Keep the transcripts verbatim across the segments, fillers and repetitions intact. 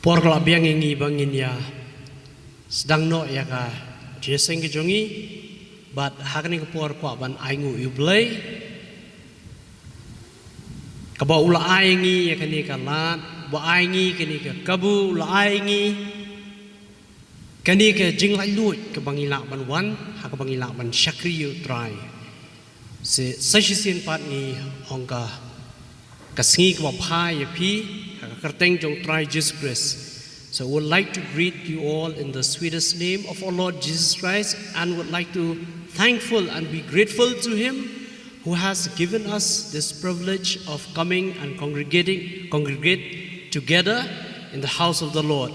Por ka la biang ïa ngi ba ngin ïa sdang noh ïa ka jingïaseng ka jong ngi, bad ha kane ka por kwah ban ai nguh ïa U Blei kaba u la ai ngi ïa kane ka lad, ba ai ngi kane ka kabu, u la ai ngi kane ka jinglaitluid kaba ngi lah ban wan, ha kaba ngi lah ban shakri ïa U Trai. Sa shisien pat ngi ong ka, ka sngi kaba bha ïa phi ha ka kyrteng jong U Trai Jesu Khrist. So I would like to greet you all in the sweetest name of our Lord Jesus Christ, and would like to thankful and be grateful to Him who has given us this privilege of coming and congregating, congregate together in the house of the Lord.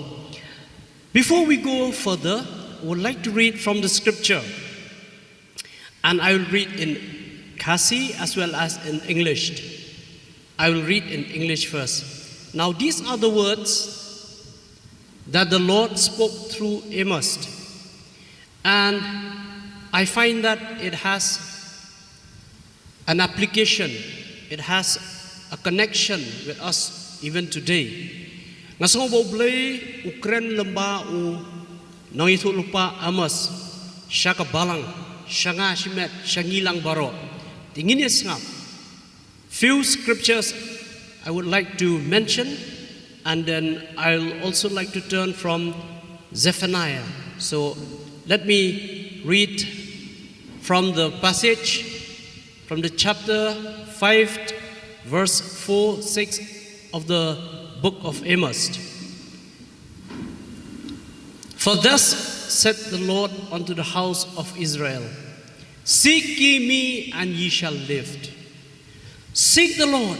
Before we go further, I would like to read from the scripture, and I will read in Khasi as well as in English. I will read in English first. Now, these are the words that the Lord spoke through Amos, and I find that it has an application, it has a connection with us even today. Nga sngew ba U Blei u kren lyngba u nongïathuhlypa Amos sha ka balang, sha nga shimet, sha ngi lang baroh. Te ngin ïa sngap. Few scriptures I would like to mention, and then I'll also like to turn from Zephaniah. So let me read from the passage, from the chapter five, verse four, six of the book of Amos. For thus said the Lord unto the house of Israel, Seek ye me, and ye shall live. Seek the Lord,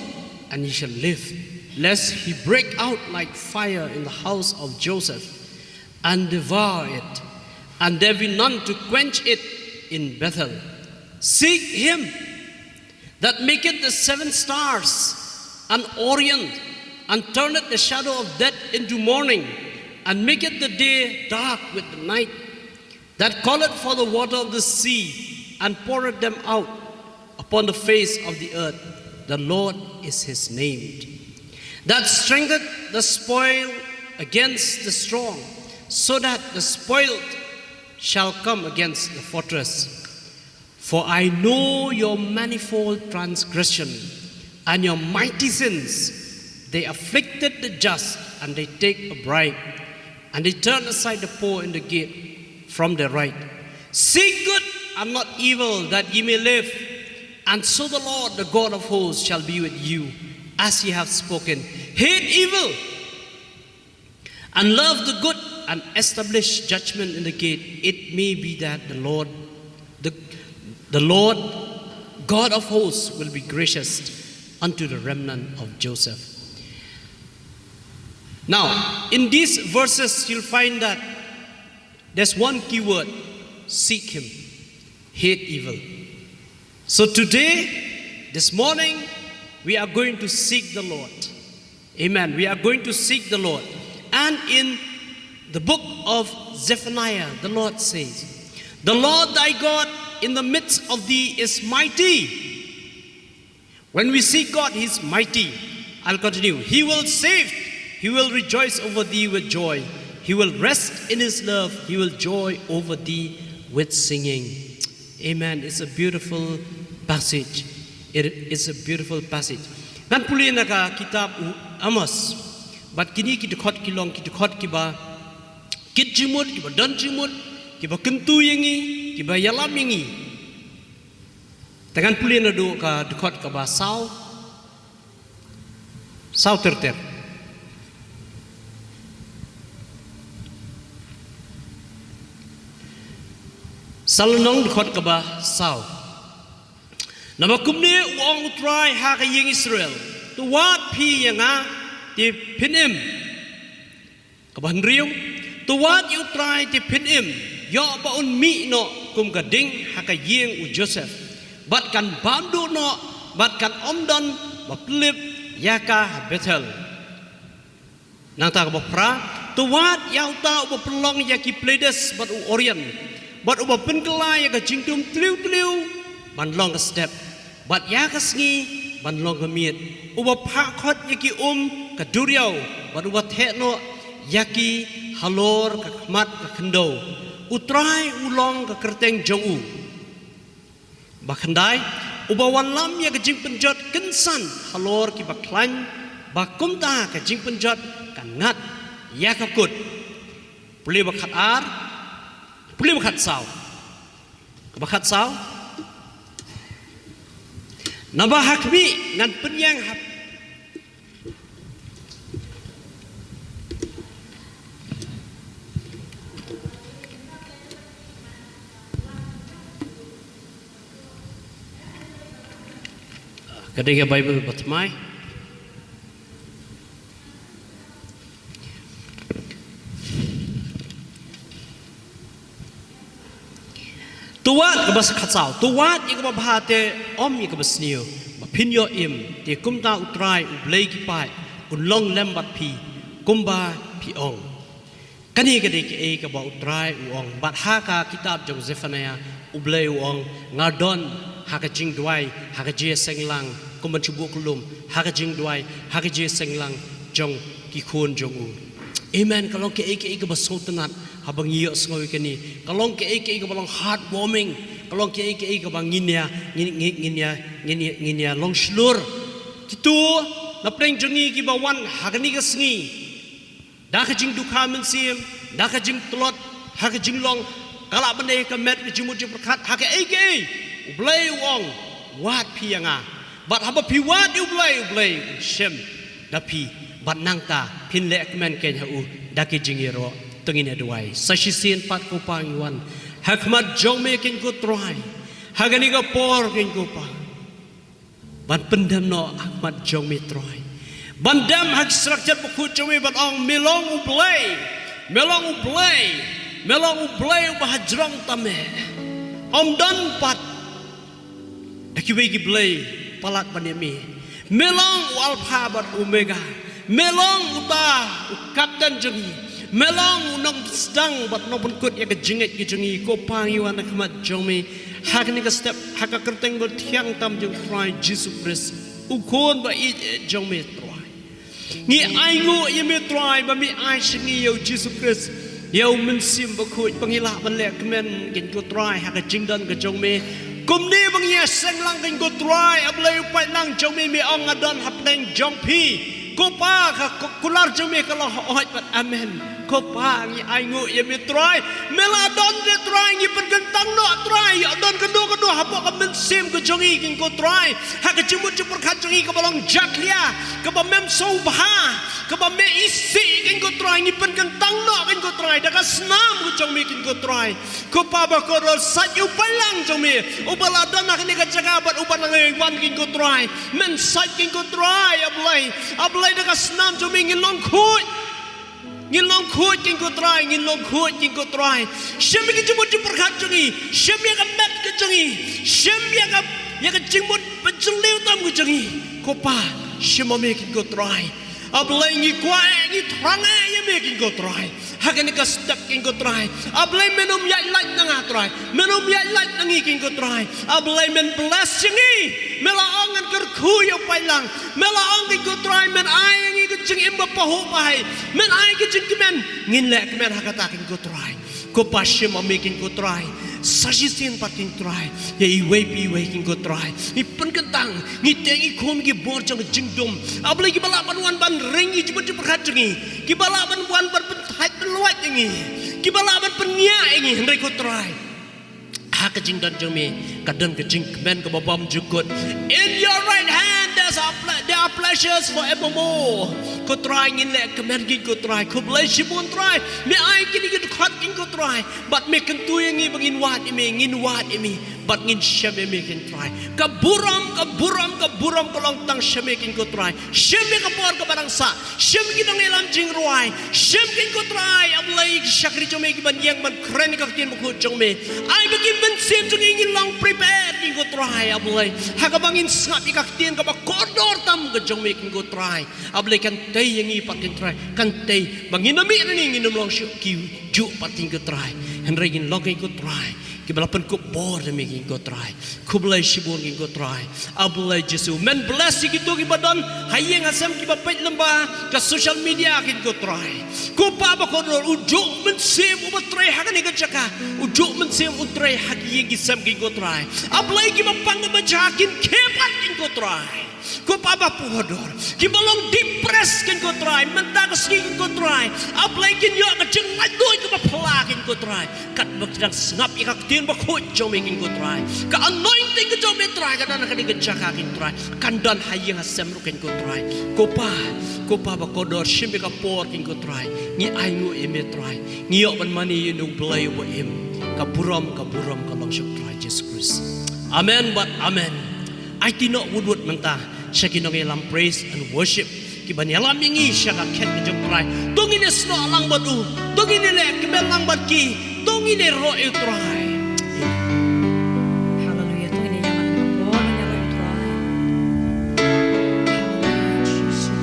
and ye shall live, lest he break out like fire in the house of Joseph, and devour it, and there be none to quench it in Bethel. Seek him that maketh the seven stars and Orion, and turneth the shadow of death into morning, and maketh the day dark with the night, that calleth for the water of the sea, and poureth them out upon the face of the earth. The Lord is his name. That strengtheneth the spoil against the strong, so that the spoiled shall come against the fortress. For I know your manifold transgression and your mighty sins. They afflicted the just, and they take a bribe, and they turn aside the poor in the gate from their right. Seek good and not evil, that ye may live. And so the Lord, the God of hosts, shall be with you, as ye have spoken. Hate evil and love the good, and establish judgment in the gate. It may be that the Lord, the, the Lord God of hosts, will be gracious unto the remnant of Joseph. Now, in these verses, you'll find that there's one key word: seek him, hate evil. So today, this morning, we are going to seek the Lord. Amen. We are going to seek the Lord. And in the book of Zephaniah, the Lord says, The Lord thy God in the midst of thee is mighty. When we seek God, he's mighty. I'll continue. He will save. He will rejoice over thee with joy. He will rest in his love. He will joy over thee with singing. Amen. It's a beautiful passage. It is a beautiful passage. Ngan pule na ka kitab u Amos. Bad kine ki dkhot ki long ki dkhot kiba kit jingmut, kiba don jingmut, kiba kyntu ïa ngi, kiba ïalam ïa ngi. Te ngan pule naduh ka dkhot kaba saw. Saw ter ter. Saw lynnong, dkhot kaba saw. Naba kumne u ong U Trai ha ka ïing Israel: To wad phi ïa nga, te phin im. Kaba hynriew: To wad ïa U Trai, te phin im. Ïoh ba un mih noh kum ka ding ha ka ïing u Joseph, bad kan bam duh noh, bad kan ym don ba pynlip ïa ka ha Bethel. Nangta kaba phra: To wad ïa uta uba pynlong ïa ki Pleiades bad u Orion, bad uba pynkylla ïa ka jingdum tliw tliw ban long ka step, bad ïa ka sngi ban long ka miet, uba phah khot ïa ki um ka duriaw, bad uba theh noh ïa ki halor ka khmat ka khyndew. U Trai u long ka kyrteng jong u. Ba khyndai, uba wallam ïa ka jingpynjot kynsan halor kiba khlaiñ, ba kumta ka jingpynjot kan ngat ïa ka kut. Pule ba khat ar, pule ba khat saw. Ba khat saw. Naba ha khmih ngan pynïeng ha Ka dei ka Baibl ba thymmai. To wad kaba sa khatsaw, to wad ïa kaba bha te ym ïa kaba sniew, ba phin ïoh im, te kumta U Trai U Blei ki paid un long lem bad phi, kumba phi ong. Kane ka dei kaei kaba U Trai u ong, bad ha ka kitab jong Zephaniah U Blei u ong, nga don ha ka jingduwai ha ka jingseng lang, kumban shu buh kyllum, ha ka jingduwai ha ka jingseng lang jong ki khun jong u. Amen. Ka long kaei kaei kaba sngewtynnat haba ngi ïohsngew ïa kane. Ka long kaei kaei kaba long heartwarming. Ka long kaei kaei kaba ngin ïa, ngin, ngin, ngin ïa, ngin ïa, ngin ïa long shlur. Kito na pdeng jong ngi kiba wan ha kane ka sngi da ka jingdukha mynsiem, da ka jingtlot ha ka jinglong, ka lah ban dei ka met ka jingmut jingpyrkhat ha kaei kaei, U Blei u ong, wad phi ïa nga. Bad haba phi wad ïa U Blei, U Blei un shem da phi, bad nangta phin leh kmen kein ha u da ki jingïaroh. To ngin ïa duwai. Sa shisien pat ko Pa ngi wan ha khmat jong me kein ko Trai, ha kane ka por kein ko Pa, ban pyndem noh ha khmat jong me Trai, ban dem ha ki syrkhei bakhuid jong me ban ong, me long U Blei, me long U Blei, me long U Blei uba hajrong tam eh. Ym don pat da kiwei ki blei palat ban ïa me. Me long u Alpha bad Omega. Me long uta u kapten jong ngi. Me long u nongsdang bad nongpynkut ïa ka jingngeit ka jong ngi. Ko Pa ngi wan ha khmat jong me ha kane ka step ha ka kyrteng bathiang tam jong Trai Jisu Khrist, U Khun ba ïeit jong me Trai. Ngi ainguh ïa me Trai ba me ai sha ngi ïa u Jisu Khrist, ïa u Mynsiem Bakhuid ba ngi lah ban leh kmen kein ko Trai ha ka jingdon ka jong me. Kumne ba ngi ïaseng lang kein ko Trai, A Blei u paidlang jong me, me ong nga don hapdeng jong phi. Ko Pa ka, ka kular jong me ka long hooid bad amen. Ko Pa ngi ainguh ïa me Trai. Me la don re Trai, ngi pynkyntang noh Trai, ïa don kano kano hapoh ka mynsiem ka jong ngi kein ko Trai. Ha ka jingmut jingpyrkhat jong ngi kaba long jakhlia, kaba mem sngewbha, kaba me isih kein ko Trai, ngi pynkyntang noh kein ko Trai da ka snam ka jong me kein ko Trai. Ko Pa bakordor, sait ïa u paidlang jong me uba la don ha kane ka jaka bad uba nang ïai wan kein ko Trai. Men sait kein ko Trai, A Blei, A Blei da ka snam jong me ngin long khuid. Ngin long khuid kein ko Trai, ngin long khuid kein ko Trai. Shem ïa ka jingmut jingpyrkhat jong ngi, shem ïa ka met ka jong ngi, shem ïa ka, ïa ka jingmut ba jylliew tam ka jong ngi. Ko Pa, shim ma me kein ko Trai. A Blei ngi kwah eh, ngi thrang eh ïa me kein ko Trai. Ha kane ka step kein ko Trai, A Blei men ym ïaid lait na nga Trai, men ym ïaid lait na ngi kein ko Trai. A Blei men bless ïa ngi. Me la ong ngan kyrkhu ïa u paidlang. Me la ong kein ko Trai, men ai ïa ngi ka jingim ba pahuh ba heh. Men ai ka jingkmen. Ngin leh kmen ha kata kein ko Trai. Ko Pa shim ma me kein ko Trai. Sa shisien pat kein Trai, ïa iwei pa iwei kein ko Trai, ngi pynkyntang, ngi teng, ngi khum ki bor jong ka jingdum. A Blei kiba lah ban wan ban ring ïa ka jingmut jingpyrkhat jong ngi, kiba lah ban wan ban pynthait pynlwait ïa ngi, kiba lah ban pynïaid ïa ngi, hynrei ko Trai, ha ka jingdon jong me ka don ka jingkmen kaba bymjukut. In your right hand there's a ple-, there are pleasures forevermore. Ko Trai ngin leh kmen kein ko Trai. Khublei shibun Trai, me ai kine ki dkhot kein ko Trai. Bad me kyntu ïa ngi ba ngin wad ïa me, ngin wad ïa me, bad ngin shem ïa me kein Trai. Ka burom, ka burom, ka burom ka long tang sha me kein ko Trai. Shem ïa ka bor kaba dang sah. Shem ki nongïalam jingrwai. Shem kein ko Trai, A Blei, ki shakri jong me kiban ïeng ban kren ïa ka ktien bakhuid jong me. Ai ba ki mynsiem jong ngi ngin long prepared kein ko Trai, A Blei, ha kaba ngin sngap ïa ka ktien kaba kordor tam ka jong me kein ko Trai. A Blei kan tei ïa ngi pat kein Trai. Kan tei ba ngin ym mih nangne, ngin ym long shuh kijuh pat kein ko Trai. Hynrei ngin long kein ko Trai Kiba la pynkup bor na me, kine ko Trai. Khublei shibun, kine ko Trai. A Blei Jisu. Men bless ïa kito kiba don ha ïing ha sem, kiba peit lyngba ka social media, kine ko Trai. Ko Pa bakordor, u juh mynsiem uba trei ha kane ka jaka, u juh mynsiem u trei ha ki ïing ki sem, kine ko Trai. A Blei, kiba pang kiba jia, kin khie pat, kine ko Trai. Ko Pa bakordor, kiba long depressed, kine ko Trai, mynta ka sngi, kine ko Trai. A Blei, kin ïoh ka jinglaitluid kaba phylla, kine ko Trai. Katba ki dang sngap ïa ka ktien bakhuid jong me, kine ko Trai. Ka anointing ka jong me, Trai, ka don ha kane ka jaka, kine ko Trai. Kan don ha ïing ha sem ruh, kine ko Trai. Ko Pa, ko Pa bakordor, shim ïa ka por, kine ko Trai. Ngi ainguh ïa me, Trai. Ngi ïoh ban mane ïa une u Blei uba im. Ka burom, ka burom ka long sha u Trai Jisu Khrist. Amen bad amen. Aiti noh wut wut mynta sha ki nongïalam praise and worship, kiban ïalam ïa ngi sha ka khet ka jong u Trai. To ngin ïasnoh lang bad u, to ngin ïaleh kmen lang bad ki, to ngin ïaroh ïa u Trai. Haleluia. To ngin ïa ïalam bad u Trai. Haleluia, Jesus.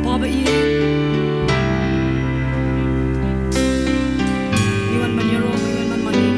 Baba i. Iwan man ïaroh, iwan man mane.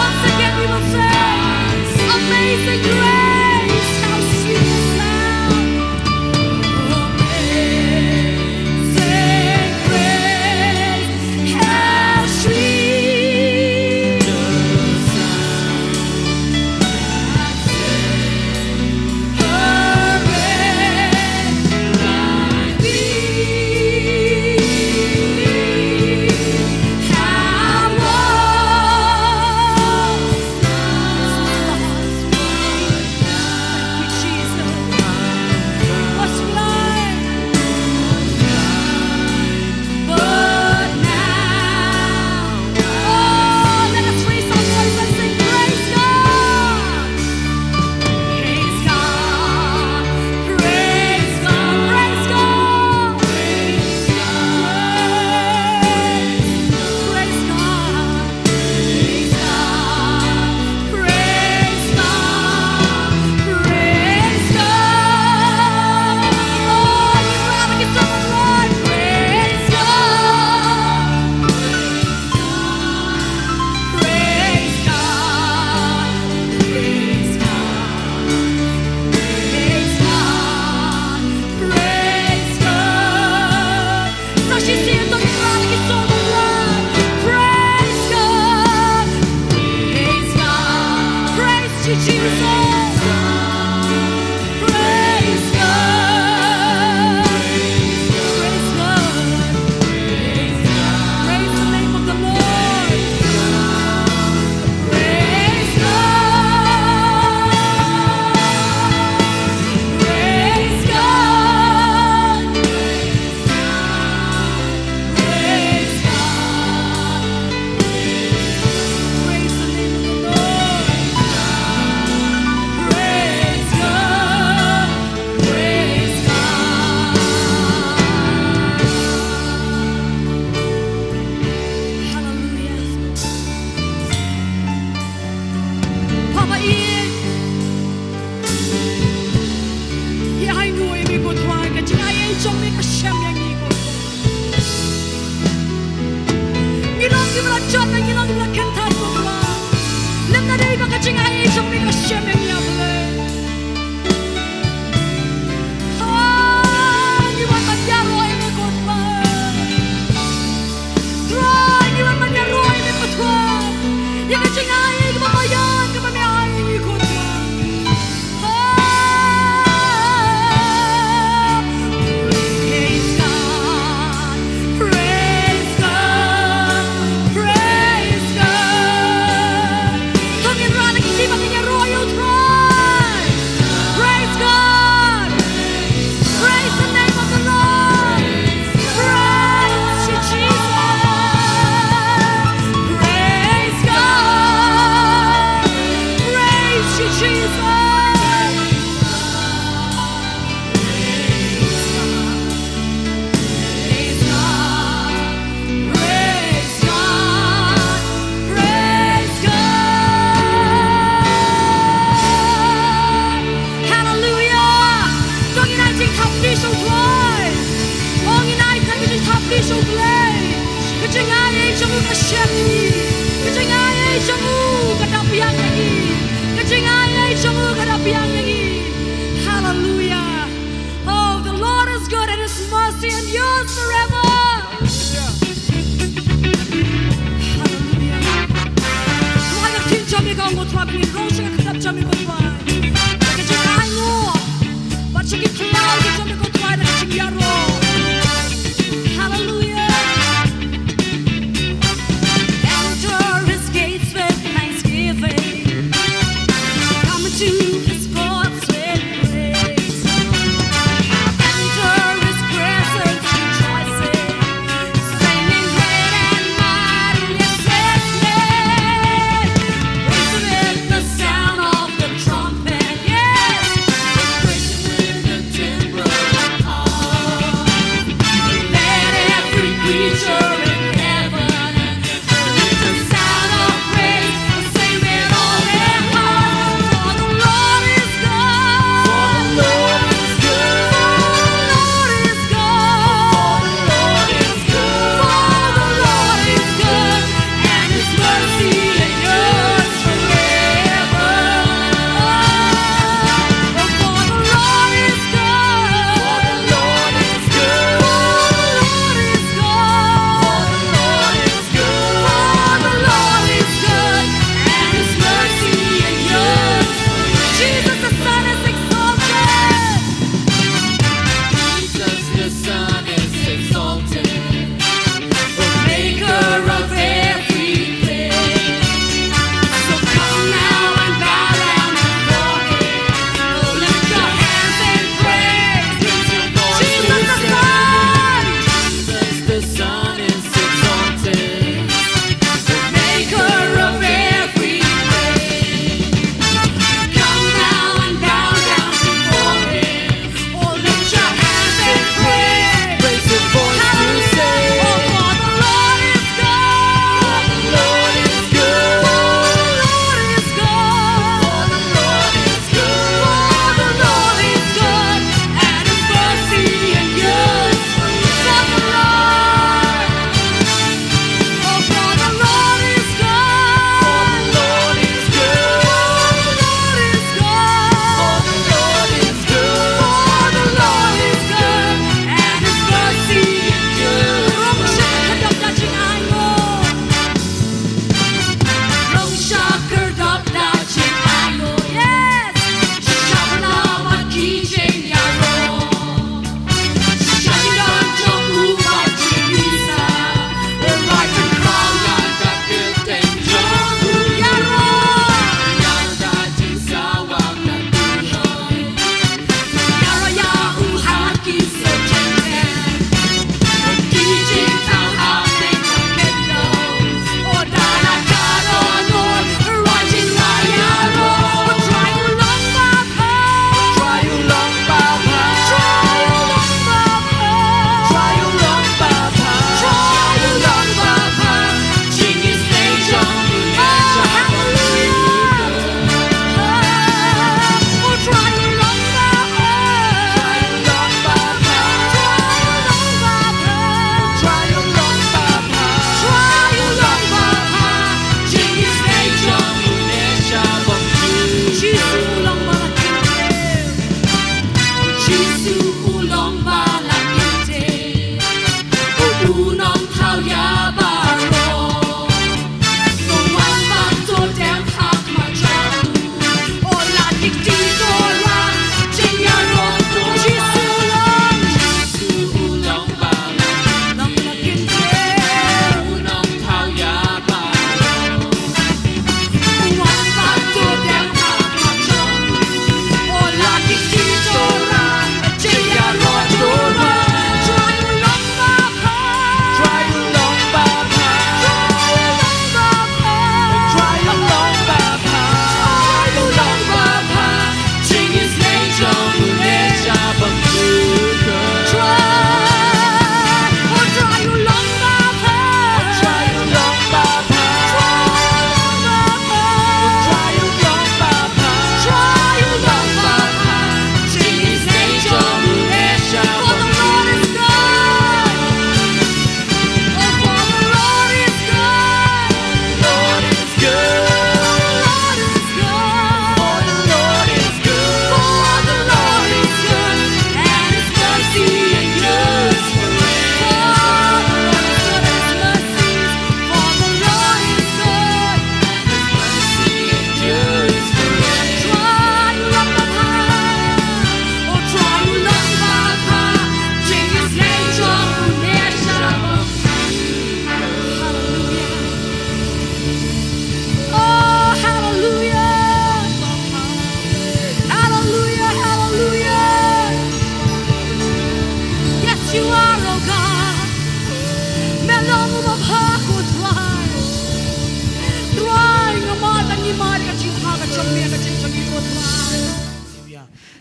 Once again we will sing, "Amazing Grace, how sweet the sound." Amazing Grace, how sweet the sound. But now, oh, let us raise our voice and sing, "Praise God! Praise God! Praise God! Praise God! Praise God! Praise God! Praise God! Praise God! Praise God!" Oh, we love you so much, Lord. Praise God! Praise God! Praise God! Praise God! Praise God! Sa shisien to ngin ïa rai ki song of love. Praise God. Praise God. Praise you, Jesus. Praise God. Praise God. Praise the name of the Lord. Praise God. Praise God. Praise God. Praise the name of the Lord. Praise God. Praise God. Hallelujah. Papa, i Ngi ainguh ïa me ko Trai, ka jingaiei jong me ka shem ïa ngi ko Trai. Ngi long kiba la jot, ngi long kiba la kynthei ko Trai. Lymda dei ba ka jingaiei jong me ka shem ïa ngi, ah Blei. Ah, ngi wan ban ïaroh ïa me ko Trai. Trai, ngi wan ban ïaroh ïa me ko Trai. Ïa ka jingaiei kaba baïan kaba me ai ïa ngi ko Trai. Praise God, praise God, praise God. To ngin rah na ki kti ba ngin ïaroh ïa u Trai. Praise God. Praise the name of the Lord. Praise you, Jesus. Praise God. Praise you, Jesus. Praise God. Praise God. Praise God. Hallelujah. To ngin ai jingthap kti sha u Trai. O ngin ai tang ka jingthap kti sha u Blei. Ka jingaiei jong u ka shem ïa ngi. Ka jingaiei jong u ka da biang ïa ngi. Ka jingaiei jong u ka da biang ïa ngi. Hallelujah. Oh, the Lord is good and his mercy endures forever. Hallelujah. Trai, ka ktien jong me ka ong ko Trai ba ngin rung sha ka kyrteng jong me ko Trai. Ka jingainguh. Bad sha ki khlaw ki jong me ko Trai da ka jingïaroh. Hallelujah. Enter his gates with thanksgiving. Come into his courts with praise. Enter his presence rejoicing.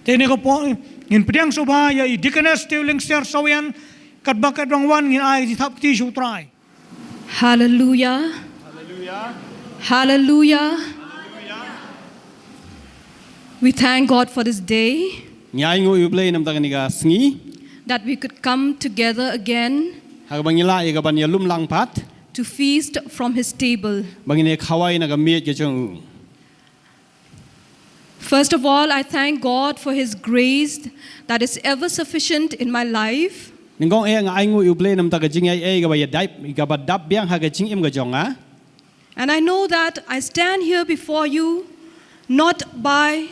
Te ne ka por ngin pdiang sngewbha ïa i Deaconess Tiewlingsiar Sawian, katba kat ba ngan wan ngin ai jingthap kti sha u Trai. Hallelujah. Hallelujah. We thank God for this day. Ngi ainguh ïa u Blei namar kane ka sngi. That we could come together again. Ha kaba ngi lah ïa ka ban ïalum lang pat. To feast from his table. Ba ngin ïa khawai na ka miej ka jong u. First of all, I thank God for his grace that is ever sufficient in my life. Nyngkong eh nga ainguh ïa u Blei namar ka jingaiei kaba ïa dap, kaba dap biang ha ka jingim ka jong nga. And I know that I stand here before you not by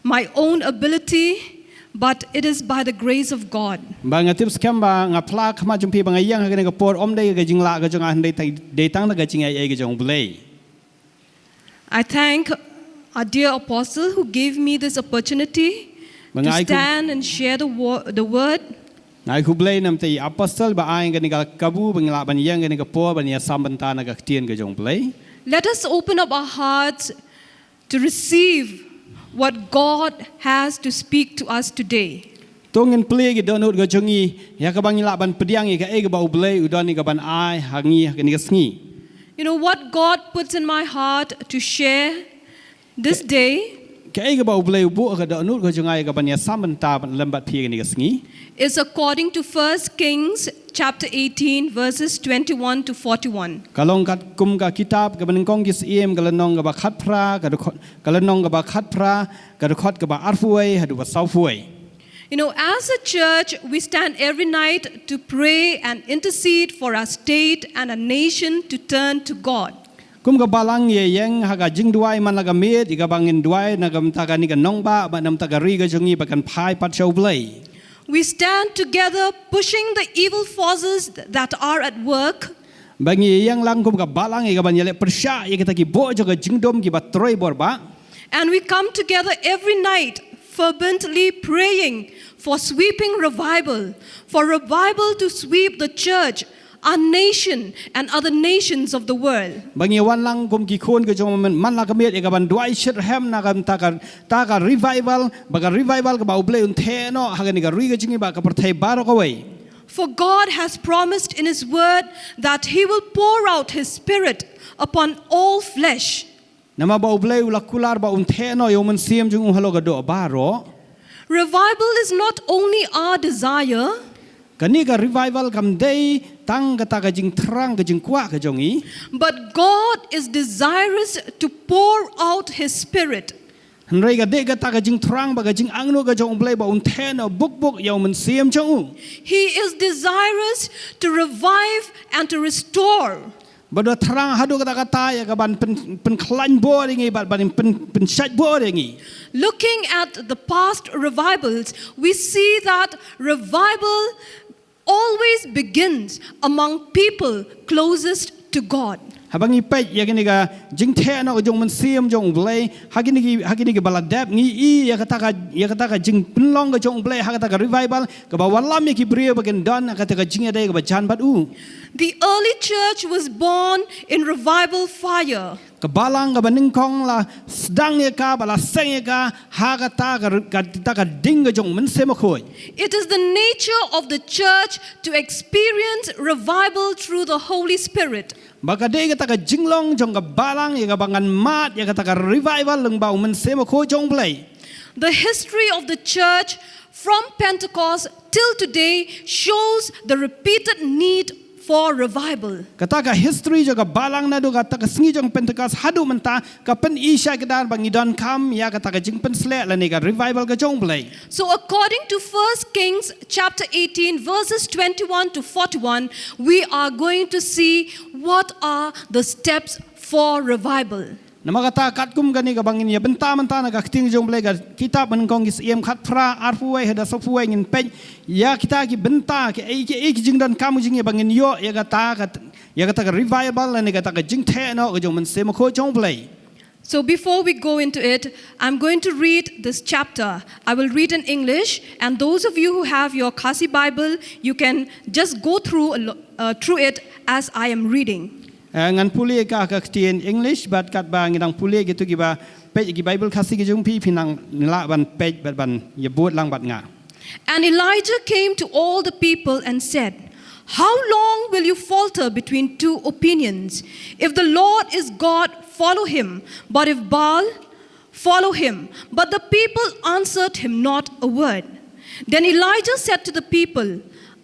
my own ability, but it is by the grace of God. Ba nga tip skhem ba nga phla khmat jong phi ba nga ïeng ha kane ka por ym dei ka jinglah ka jong nga hynrei dei tang da ka jingaiei ka jong u Blei. I thank our dear apostle who gave me this opportunity to stand and share the wo- the word. Nga ai khublei namar i apostle ba ai kane ka kabu ba ngi lah ban ïeng kane ka por ban ïasam bynta na ka ktien ka jong u Blei. Let us open up our hearts to receive what God has to speak to us today. To ngin plie ki dohnud ka jong ngi ïa kaba ngi lah ban pdiang ïa kaei kaba u Blei u don ïa ka ban ai ha ngi ha kane ka sngi. You know what God puts in my heart to share this day? Kaei kaba u Blei u buh ha ka dohnud ka jong nga ïa ka ban ïasam bynta lem bad phi ha kane ka sngi. Is according to First Kings chapter eighteen, verses twenty-one to forty-one. Ka long katkum ka kitab kaba nyngkong ki Syiem ka lynnong kaba khatphra, ka dkhot, ka lynnong kaba khatphra, ka dkhot kaba arphew wei haduh ba sawphew wei. You know, as a church, we stand every night to pray and intercede for our state and our nation to turn to God. Kum ka balang ngi ïeng ha ka jingduwai man la ka miet ïa kaba ngin duwai na ka bynta kane ka nongbah bad na ka bynta ka ri ka jong ngi ba kan phai pat sha u Blei. We stand together pushing the evil forces that are at work. Ba ngi ïeng lang kum ka balang ïa ka ban ïaleh pyrshah ïa kita ki buh jong ka jingdum kiba trei bor bha. And we come together every night fervently praying for sweeping revival, for revival to sweep the church, our nation and other nations of the world. Ba ngi wan lang kum ki khun ka jong u Blei man la ka miet ïa ka ban duwai shitrhem na ka bynta kata ka revival, ba ka revival kaba u Blei un theh noh ha kane ka ri ka jong ngi bad ka pyrthei baroh kawei. For God has promised in his word that he will pour out his spirit upon all flesh. Namar ba u Blei u la kular ba un theh noh ïa u Mynsiem jong u halor ka doh baroh. Revival is not only our desire, kane ka revival kam dei tang kata ka jingthrang ka jingkwah ka jong ngi. But God is desirous to pour out his spirit. Hynrei ka dei kata ka jingthrang bad ka jingangnud ka jong u Blei ba un theh noh buk buk ïa u Mynsiem jong u. He is desirous to revive and to restore. Ba u thrang haduh katta katta ïa ka ban pyn, pynkhlaiñ bor ïa ngi, ban, ban pyn, pynshait bor ïa ngi. Looking at the past revivals, we see that revival always begins among people closest to God. Haba ngi peit ïa kane ka jingtheh noh ka jong u Mynsiem jong u Blei, ha kine ki, ha kine kiba la dep ngi i ïa kata ka, ïa kata ka jingpynlong ka jong u Blei ha kata ka revival kaba wallam ïa ki briew ba kin don ha kata ka jingïadei kaba jan bad u. The early church was born in revival fire. Ka balang kaba nyngkong la sdang ïa ka, ba la seng ïa ka ha kata ka, kata ka ding ka jong u Mynsiem Bakhuid. It is the nature of the church to experience revival through the Holy Spirit. Ba ka dei kata ka jinglong jong ka balang ïa kaba ngan mad ïa kata ka revival lyngba u Mynsiem Bakhuid jong u Blei. The history of the church from Pentecost till today shows the repeated need for revival. Kata ka history jong ka balang naduh kata ka sngi jong Pentecost haduh mynta ka pyni shai kdar ba ngi donkam ïa kata ka jingpynsleh lane ka revival ka jong u Blei. So according to First Kings chapter eighteen, verses twenty-one to forty-one, we are going to see what are the steps for revival. Namar kata katkum kane kaba ngin ïa bynta mynta na ka ktien jong u Blei ka kitab nyngkong ki Syiem khatphra arphew wei haduh sawphew wei ngin peit ïa kita ki bynta ki, ki, ki jingdonkam jong ngi ba ngin ïoh ïa kata ka, ïa kata ka revival lane kata ka jingtheh noh ka jong u Mynsiem Bakhuid jong u Blei. So before we go into it, I'm going to read this chapter. I will read in English, and those of you who have your Khasi Bible, you can just go through a lo- uh, through it as I am reading. Eh, ngan pule ka ka ktien English bad katba ngi dang pule kito kiba peit ki Bible Khasi ki jong phi, phi nang lah ban peit bad ban ïa bud lang bad nga. And Elijah came to all the people and said, "How long will you falter between two opinions? If the Lord is God, follow him, but if Baal, follow him." But the people answered him not a word. Then Elijah said to the people,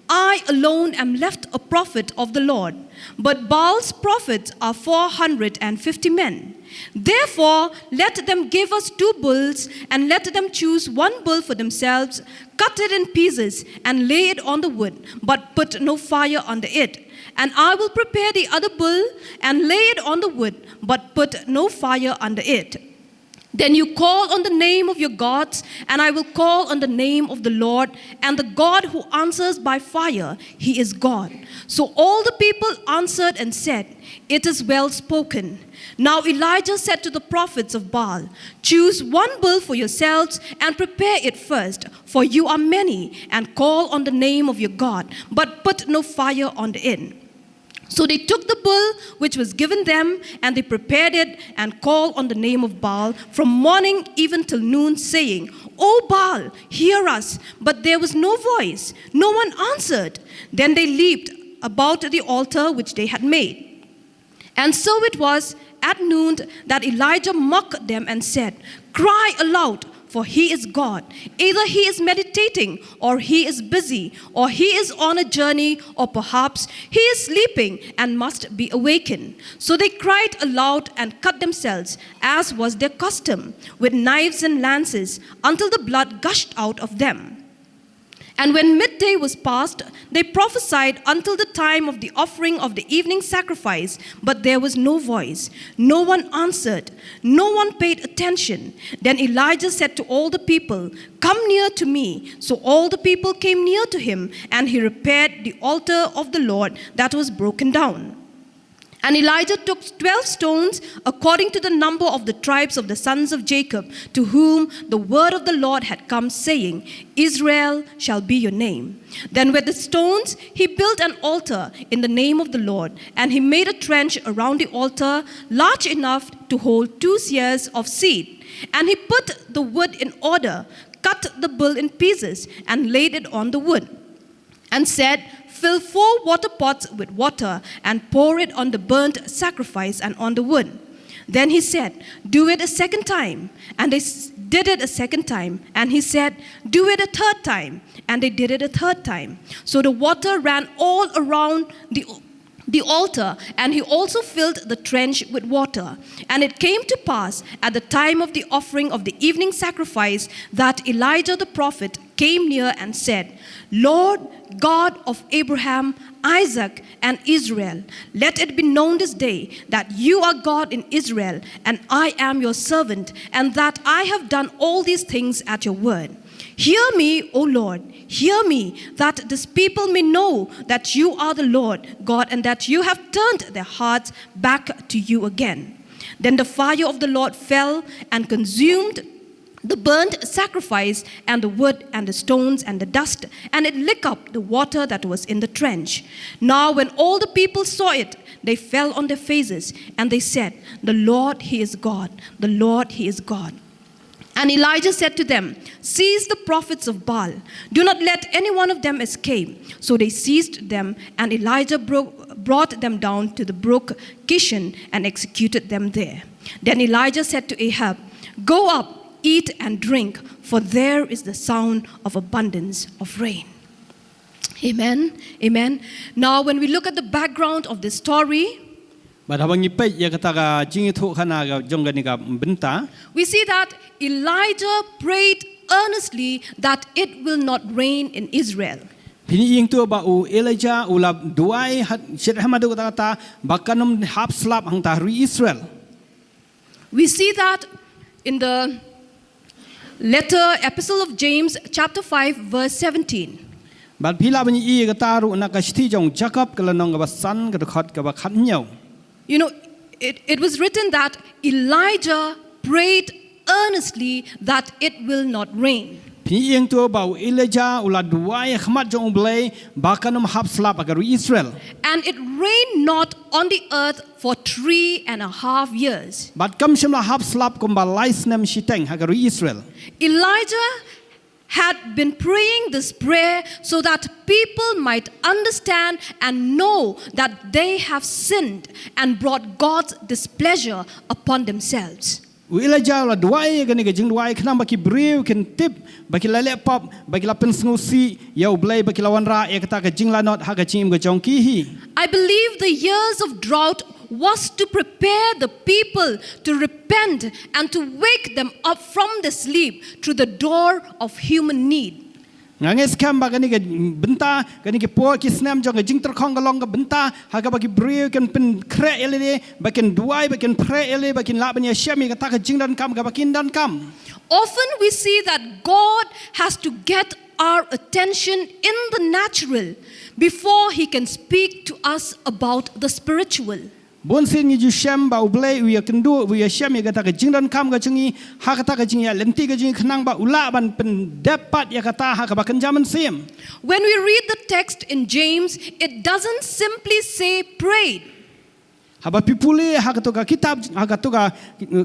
"I alone am left a prophet of the Lord, but Baal's prophets are four hundred and fifty men. Therefore, let them give us two bulls, and let them choose one bull for themselves, cut it in pieces, and lay it on the wood, but put no fire under it. And I will prepare the other bull, and lay it on the wood, but put no fire under it. Then you call on the name of your gods, and I will call on the name of the Lord, and the God who answers by fire, he is God." So all the people answered and said, "It is well spoken." Now Elijah said to the prophets of Baal, "Choose one bull for yourselves and prepare it first, for you are many, and call on the name of your God, but put no fire on it." So they took the bull which was given them, and they prepared it and called on the name of Baal from morning even till noon, saying, "O Baal, hear us." But there was no voice, no one answered. Then they leaped about the altar which they had made. And so it was at noon that Elijah mocked them and said, "Cry aloud, for he is God. Either he is meditating, or he is busy, or he is on a journey, or perhaps he is sleeping and must be awakened." So they cried aloud and cut themselves, as was their custom, with knives and lances, until the blood gushed out of them. And when midday was past, they prophesied until the time of the offering of the evening sacrifice, but there was no voice. No one answered. No one paid attention. Then Elijah said to all the people, "Come near to me." So all the people came near to him, and he repaired the altar of the Lord that was broken down. And Elijah took twelve stones, according to the number of the tribes of the sons of Jacob, to whom the word of the Lord had come, saying, "Israel shall be your name." Then with the stones he built an altar in the name of the Lord, and he made a trench around the altar large enough to hold two seahs of seed. And he put the wood in order, cut the bull in pieces, and laid it on the wood, and said, "Fill four water pots with water and pour it on the burnt sacrifice and on the wood." Then he said, "Do it a second time." And they s- did it a second time. And he said, "Do it a third time." And they did it a third time. So the water ran all around the the altar, and he also filled the trench with water. And it came to pass at the time of the offering of the evening sacrifice that Elijah the prophet came near and said, "Lord God of Abraham, Isaac, and Israel, let it be known this day that you are God in Israel, and I am your servant, and that I have done all these things at your word. Hear me, O Lord, hear me, that this people may know that you are the Lord God, and that you have turned their hearts back to you again." Then the fire of the Lord fell and consumed the burnt sacrifice and the wood and the stones and the dust, and it licked up the water that was in the trench. Now, when all the people saw it, they fell on their faces, and they said, "The Lord, he is God. The Lord, he is God." And Elijah said to them, "Seize the prophets of Baal. Do not let any one of them escape." So they seized them, and Elijah bro- brought them down to the brook Kishon and executed them there. Then Elijah said to Ahab, "Go up, eat and drink, for there is the sound of abundance of rain." Amen. Amen. Now, when we look at the background of this story, Bad haba ngi peit ïa kata ka jingïathuhkhana ka jong kane ka bynta, we see that Elijah prayed earnestly that it will not rain in Israel. Phin ïohi to ba u Elijah u la duwai ha, shet haduh katta katta ba kan ym hap slap hangta ha ri Israel. We see that in the letter, epistle of James, chapter five, verse seventeen. Bad phi lah ban ïohi kata ruh na ka shithi jong Jakob ka lynnong kaba san ka dkhot kaba khathynñiew. You know, it, it was written that Elijah prayed earnestly that it will not rain. Phi ïohi to ba u Elijah u la duwai ha khmat jong u Blei ba kan ym hap slap ha ka ri Israel. And it rained not on the earth for three and a half years. Bad kam shym la hap slap kumba lai snem shiteng ha ka ri Israel. Elijah had been praying this prayer so that people might understand and know that they have sinned and brought God's displeasure upon themselves. U Elijah u la duwai ïa kane ka jingduwai khnang ba ki briew kin tip, ba ki la leh pop, ba ki la pynsngewsih ïa u Blei, ba ki la wanrah ïa kata ka jinglanot ha ka jingim ka jong ki hi. I believe the years of drought was to prepare the people to repent and to wake them up from the sleep through the door of human need. Nga ngeit skhem ba kane ka bynta, kane ki por ki snem jong ka jingtyrkhong ka long ka bynta ha kaba ki briew kin pynkhreh ïa lade, ba kin duwai, ba kin pyrkhat ïa lade, ba kin lah ban ïashem ïa kata ka jingdonkam kaba kin donkam. Often we see that God has to get our attention in the natural before he can speak to us about the spiritual. Bun sien ngi ju shem ba u Blei u ïa kynduh, u ïashem ïa kata ka jingdonkam ka jong ngi ha kata ka jingïaid lynti ka jong ngi khnang ba u lah ban pyndep pat ïa kata ha kaba kynja mynsiem. When we read the text in James, it doesn't simply say prayed. Haba phi pule ha kato ka kitab, ha kato ka,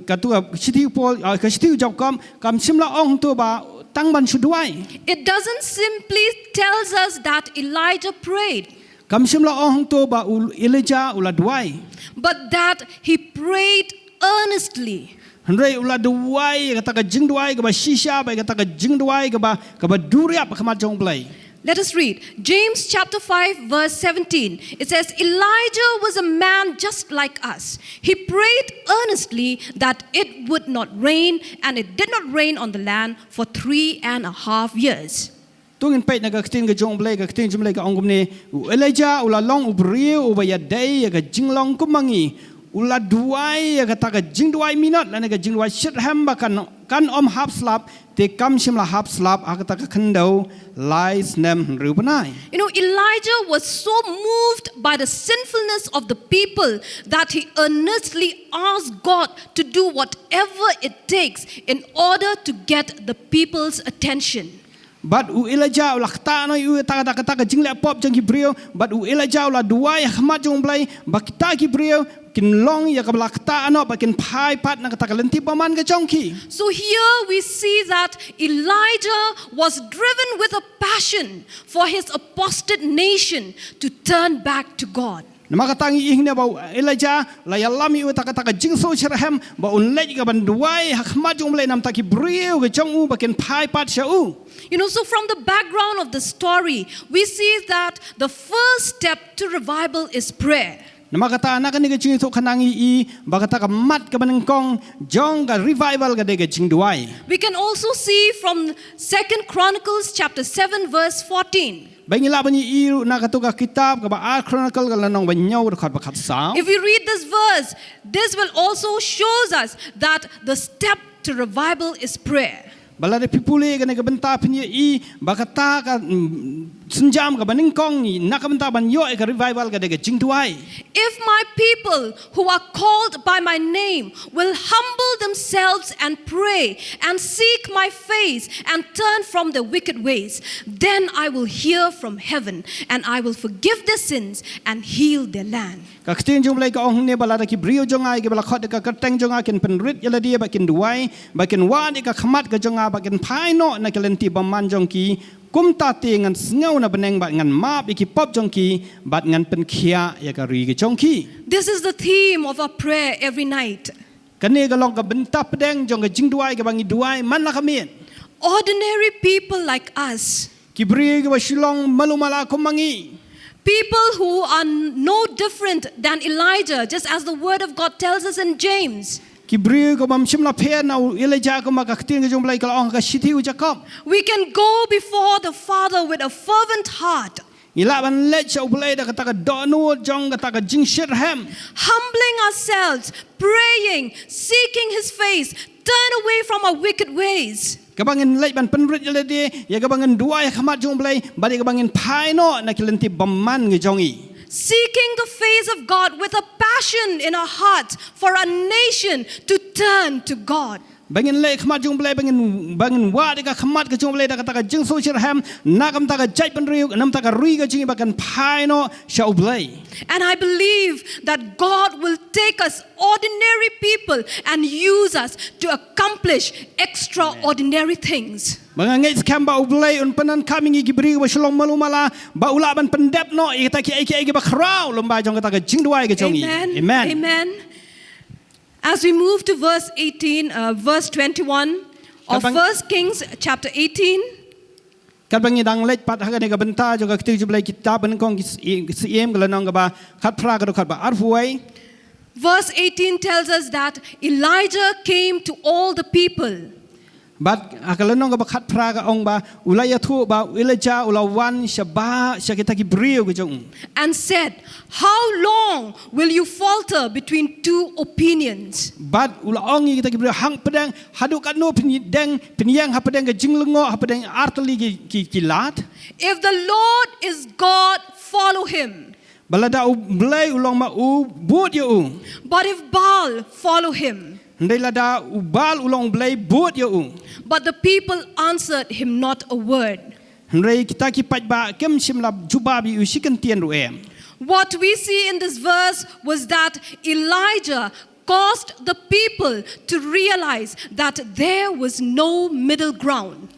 kato ka shithi u Paul, ah, ka shithi u Jakob, kam shym la ong to ba tang ban shu duwai. It doesn't simply tells us that Elijah prayed. Kam shym la ong to ba u Elijah u la duwai. But that he prayed earnestly. Hynrei u la duwai ïa kata ka jingduwai kaba shisha, bad ïa kata ka jingduwai kaba, kaba duriap ha khmat jong u Blei. Let us read James chapter five verse seventeen. It says, Elijah was a man just like us. He prayed earnestly that it would not rain, and it did not rain on the land for three and a half years. To ngin peit na ka ktien ka jong u Blei, ka ktien jong u Blei ka ong kumne, u Elijah u la long u briew uba ïadei ïa ka jinglong kum ma ngi. U la duwai ïa kata ka jingduwai minot lane ka jingduwai shitrhem ba kan, kan ym hap slap, te kam shym la hap slap ha kata ka khyndew lai snem hynriew bnai. You know, Elijah was so moved by the sinfulness of the people that he earnestly asked God to do whatever it takes in order to get the people's attention. Bad u Elijah u la ktah noh ïa kata, kata, kata ka jingleh pop jong ki briew, bad u Elijah u la duwai ha khmat jong u Blei ba kita ki briew kin long ïa kaba la ktah noh, ba kin phai pat na kata ka lynti bymman ka jong ki. So here we see that Elijah was driven with a passion for his apostate nation to turn back to God. Namar kata ngi ïohi hangne ba u Elijah u la ïalam ïa kata, kata ka jingsngew shitrhem ba un leit ïa kaban duwai ha khmat jong u Blei namar ki briew ka jong u ba kin phai pat sha u. You know, so from the background of the story, we see that the first step to revival is prayer. Namar kata na kane ka jingïathuhkhana ngi ïohi ba kata ka mat kaba nyngkong jong ka revival ka dei ka jingduwai. We can also see from Second Chronicles chapter seven verse fourteen. Ba ngi lah ban ïohi ruh na kato ka kitab kaba ar Chronicles ka lynnong ba hynñiew dkhot ba khatsaw. If we read this verse, this will also shows us that the step to revival is prayer. Ba lada phi pule kane ka bynta phin ïohi ba kata ka, mm, sienjam kaba nyngkong na ka bynta ban ïoh ïa ka revival ka dei ka jingduwai. If my people who are called by my name will humble themselves and pray and seek my face and turn from their wicked ways, then I will hear from heaven and I will forgive their sins and heal their land. Ka ktien jong u Blei ka ong hangne ba lada ki briew jong nga kiba la khot da ka kyrteng jong nga kin pynrit ïa lade bad kin duwai bad kin wad ïa ka khmat ka jong nga bad kin phai noh na ki lynti bymman jong ki, kumta te ngan sngew na bneng bad ngan map ïa ki pop jong ki bad ngan pynkhiah ïa ka ri ka jong ki. This is the theme of our prayer every night. Kane ka long ka bynta pdeng jong ka jingduwai kaba ngi duwai man la ka miet. Ordinary people like us. Ki briew kiba shu long malu mala kum ma ngi. People who are no different than Elijah, just as the word of God tells us in James. Ki briew kiba ym shym la pher na u Elijah kumba ka ktien ka jong u Blei ka la ong ha ka shithi u Jakob. We can go before the Father with a fervent heart. Ngi lah ban leit sha u Blei da kata ka dohnud jong kata ka jingshitrhem. Humbling ourselves, praying, seeking his face, turn away from our wicked ways. Kaba ngin leit ban pynrit ïa lade, ïa kaba ngin duwai ha khmat jong u Blei, bad ïa kaba ngin phai noh na ki lynti bymman ka jong ngi. Seeking the face of God with a passion in our heart for our nation to turn to God. Ba ngin leh khmat jong U Blei, ba ngin, ba ngin wad ïa ka khmat ka jong U Blei da kata ka jingsngewsih rhem, na ka bynta ka jaitbynriew, na ka bynta ka ri ka jong ngi ba kan phai noh sha U Blei. And I believe that God will take us ordinary people and use us to accomplish extraordinary things. Ba nga ngeit skhem ba U Blei un pyndonkam ïa ngi ki briew ba shu long malu mala, ba u lah ban pyndep noh ïa kita kiei kiei kiba khraw lyngba jong kata ka jingduwai ka jong ngi. Amen. Amen. Amen. As we move to verse eighteen, uh, verse twenty-one of Katba First Kings chapter eighteen. Katba ngi dang leit pat ha kane ka bynta jong ka ktien jong U Blei, kitab Nyngkong ki Sy-, Syiem ka lynnong kaba khatphra ka dkhot ba arphew wei. Verse eighteen tells us that Elijah came to all the people. Bad ha ka lynnong kaba khatphra ka ong ba u la ïathuh ba u Elijah u la wan sha ba, sha kita ki briew ka jong u. And said, "How long will you falter between two opinions?" Bad u la ong ïa kita ki briew, hangpdeng, haduh katno phin deng, phin ïeng hapdeng ka jinglyngngoh, hapdeng artylli ki, ki, ki lad? If the Lord is God, follow him. Ba lada U Blei u long ma u, bud ïa u. But if Baal, follow him. Hynrei lada u Baal u long u blei, bud ïa u. But the people answered him not a word. Hynrei kita ki paidbah kim shym la jubab ïa u shi kyntien ruh em. What we see in this verse was that Elijah caused the people to realize that there was no middle ground.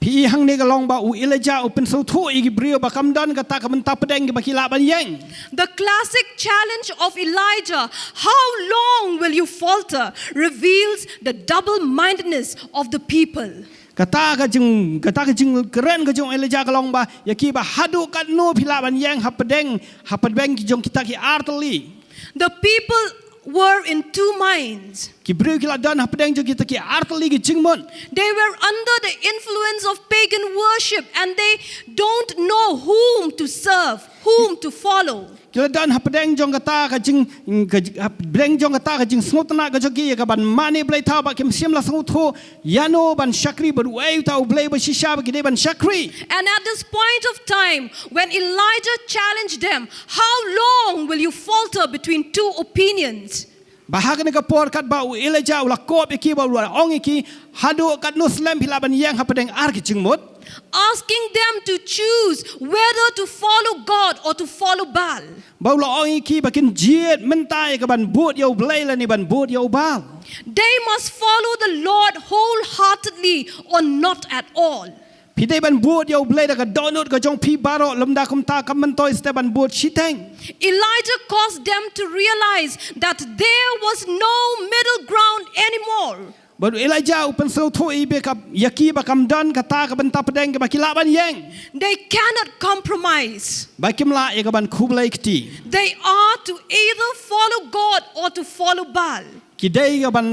Phi i hangne ka long ba u Elijah u pynsngewthuh ïa ki briew ba kam don kata ka bynta pdeng kaba ki lah ban ïeng. The classic challenge of Elijah, "How long will you falter?" reveals the double-mindedness of the people. Kata ka jing, kata ka jingkren ka jong Elijah ka long ba ïa ki ba haduh katno phi lah ban ïeng hapdeng, hapdeng ki jong kita ki artylli. The people were in two minds. Ki briew ki la don hapdeng jong kita ki artylli ki jingmut. They were under the influence of pagan worship and they don't know whom to serve, whom to follow. Ki la don hapdeng jong kata ka jing, ka jing, hapdeng jong kata ka jingsngewtynnat ka jong ki ïa ka ban mane blei thaw, ba kim shym la sngewthuh ïano ban shakri, bad uei uta u blei ba shisha ba ki dei ban shakri. And at this point of time, when Elijah challenged them, "How long will you falter between two opinions?" Ba ha kane ka por katba u Elijah u la kop ïa ki, ba u la ong ïa ki, haduh katno slem phi lah ban ïeng hapdeng ar ki jingmut. Asking them to choose whether to follow God or to follow Baal. Ba u la ong ïa ki ba kin jied mynta ïa ka ban bud ïa u Blei lane ban bud ïa u Baal. They must follow the Lord wholeheartedly or not at all. Phi dei ban bud ïa u Blei da ka dohnud ka jong phi baroh, lymda kumta kam myntoi shuh ban bud shiteng. Elijah caused them to realize that there was no middle ground anymore. Bad u Elijah u pynsngewthuh ïa ki ba kam don kata ka bynta pdeng kaba ki lah ban ïeng. They cannot compromise. Ba kim lah ïa ka ban khublei kti. They are to either follow God or to follow Baal. Ki dei ka ban,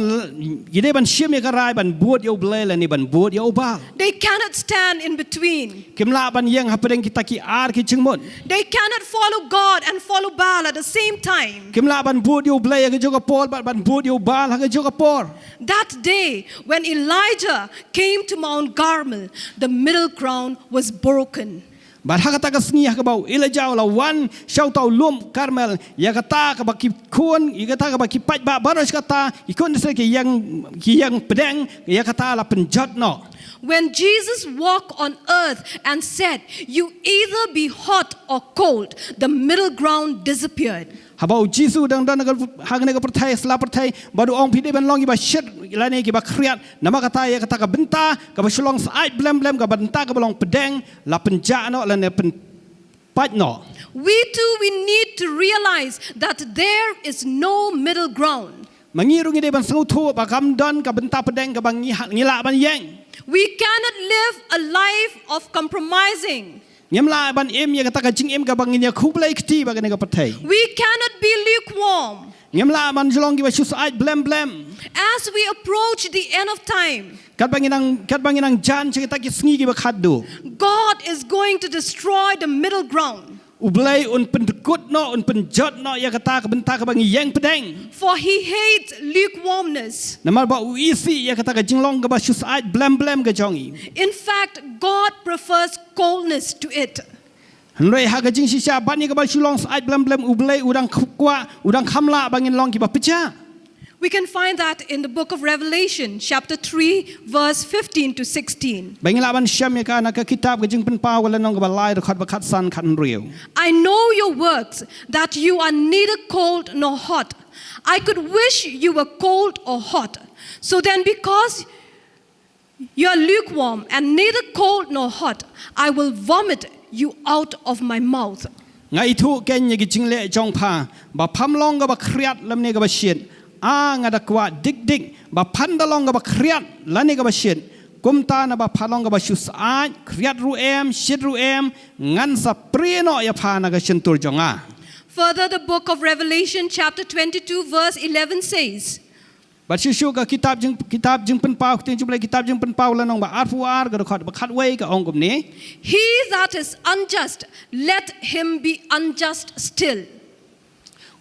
ki dei ban shim ïa ka rai ban bud ïa u Blei lane ban bud ïa u Baal. They cannot stand in between. Kim lah ban ïeng hapdeng kita ki ar ki jingmut. They cannot follow God and follow Baal at the same time. Kim lah ban bud ïa u Blei ha kajuh ka por bad ban bud ïa u Baal ha kajuh ka por. That day, when Elijah came to Mount Carmel, the middle ground was broken. Bad ha kata ka sngi ha kaba u Elijah u la wan sha uta u lum Karmel, ïa kata kaba ki khun, ïa kata kaba ki paidbah baroh shi katta, ki khun Israel ki ïeng, ki ïeng pdeng, ïa kata la pynjot noh. When Jesus walked on earth and said, "You either be hot or cold," the middle ground disappeared. Haba u Jisu u dang don ha kane ka pyrthei, sla pyrthei, bad u ong phi dei ban long kiba shit lane kiba khriat, namar kata ïa kata ka bynta kaba shu long syaid blem blem, ka bynta kaba long pdeng la pynjah noh lane pynpait noh. We too, we need to realize that there is no middle ground. Ma ngi ruh ngi dei ban sngewthuh ba kam don ka bynta pdeng kaba ngi ha-, ngi lah ban ïeng. We cannot live a life of compromising. Ngim lah ban im ïa kata ka jingim kaba ngin ïa khublei kti bad kane ka pyrthei. We cannot be lukewarm. Ngim lah ban shu long kiba shu syaid blem blem. As we approach the end of time, katba ngi nang, katba ngi nang jan sha kita ki sngi kiba khatduh, God is going to destroy the middle ground. U Blei un pyndkut noh, un pynjot noh ïa kata ka bynta kaba ngi ïeng pdeng. For he hates lukewarmness. Namar ba u isih ïa kata ka jinglong kaba shu syaid blem blem ka jong ngi. In fact, God prefers coldness to it. Hynrei ha ka jingshisha ban ïa kaba shu long syaid blem blem, u Blei u dang kwah, u dang kham lah ba ngin long kiba pjah. We can find that in the book of Revelation, chapter three, verse fifteen to sixteen. Ba ngi lah ban shem ïa ka na ka kitab ka Jingpynpaw ka lynnong kaba lai, dkhot ba khatsan, khathynriew. I know your works, that you are neither cold nor hot. I could wish you were cold or hot. So then, because you are lukewarm and neither cold nor hot, I will vomit you out of my mouth. Nga ithuh keiñ ïa ki jingleh jong pha, ba pham long kaba khriat lymne kaba shit. A, nga da kwah dik dik ba phan da long kaba khriat lane kaba shit. Kumta naba pha long kaba shu syaid, khriat ruh em, shit ruh em, ngan sa prie noh ïa pha na ka shyntur jong nga. Further, the book of Revelation, chapter twenty-two, verse eleven says, Bad shuh shuh ka kitab jing, kitab Jingpynpaw, ktien jong U Blei, kitab Jingpynpaw lynnong ba arphew ar, ka dkhot ba khatwei, ka ong kumne: He that is unjust, let him be unjust still.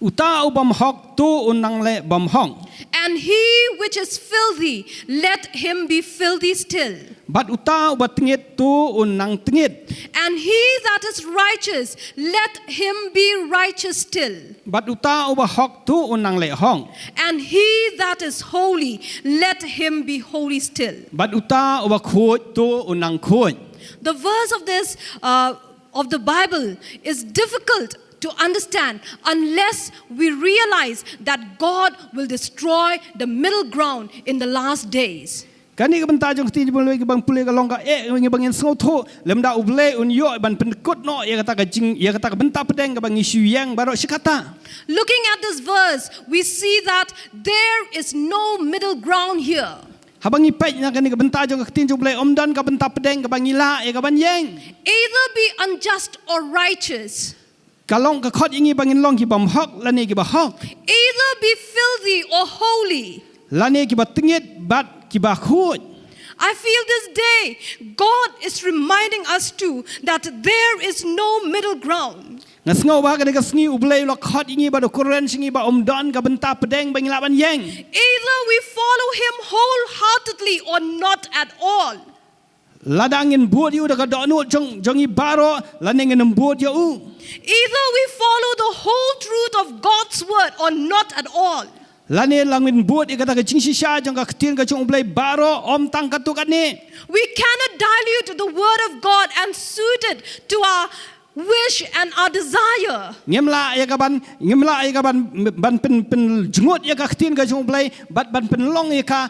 Uta u bym hok, to un nang leh bym hok. And he which is filthy, let him be filthy still. Bad uta uba tyngit, to un nang tyngit. And he that is righteous, let him be righteous still. Bad uta uba hok, to un nang leh hok. And he that is holy, let him be holy still. Bad uta uba khuid, to un nang khuid. The verse of this, uh, of the Bible is difficult to understand unless we realize that God will destroy the middle ground in the last days. Kane ka bynta jong ka ktien jong U Blei, kiba ngi pule, ka long ka eh ïa ngi ba ngin sngewthuh lymda U Blei un ïoh ban pynkut noh ïa kata ka jing, ïa kata ka bynta pdeng kaba ngi shu ïeng baroh shi katta. Looking at this verse, we see that there is no middle ground here. Haba ngi peit na kane ka bynta jong ka ktien jong U Blei, ym don ka bynta pdeng kaba ngi lah ïa ka ban ïeng. Either be unjust or righteous. Ka long, ka khot ïa ngi ba ngin long ki bym hok lane kiba hok. Either be filthy or holy. Lane kiba tyngit bad kiba khuid. I feel this day God is reminding us too that there is no middle ground. Nga sngew ba ha kane ka sngi U Blei u la khot ïa ngi bad u kren sha ngi ba ym don ka bynta pdeng ba ngi lah ban ïeng. Either we follow him wholeheartedly or not at all. Lada ngin bud ïa u da ka dohnud jong, jong ngi baroh, lane ngin ym bud ïa u. Either we follow the whole truth of God's word or not at all. Lane la ngin bud ïa kata ka jingshisha jong ka ktien ka jong U Blei baroh, ym tang katto katne. We cannot dilute the word of God and suit it to our wish and our desire. Ngim lah ïa ka ban, ngim lah ïa ka ban, ban pyn, pynjngut ïa ka ktien ka jong U Blei, bad ban pynlong ïa ka,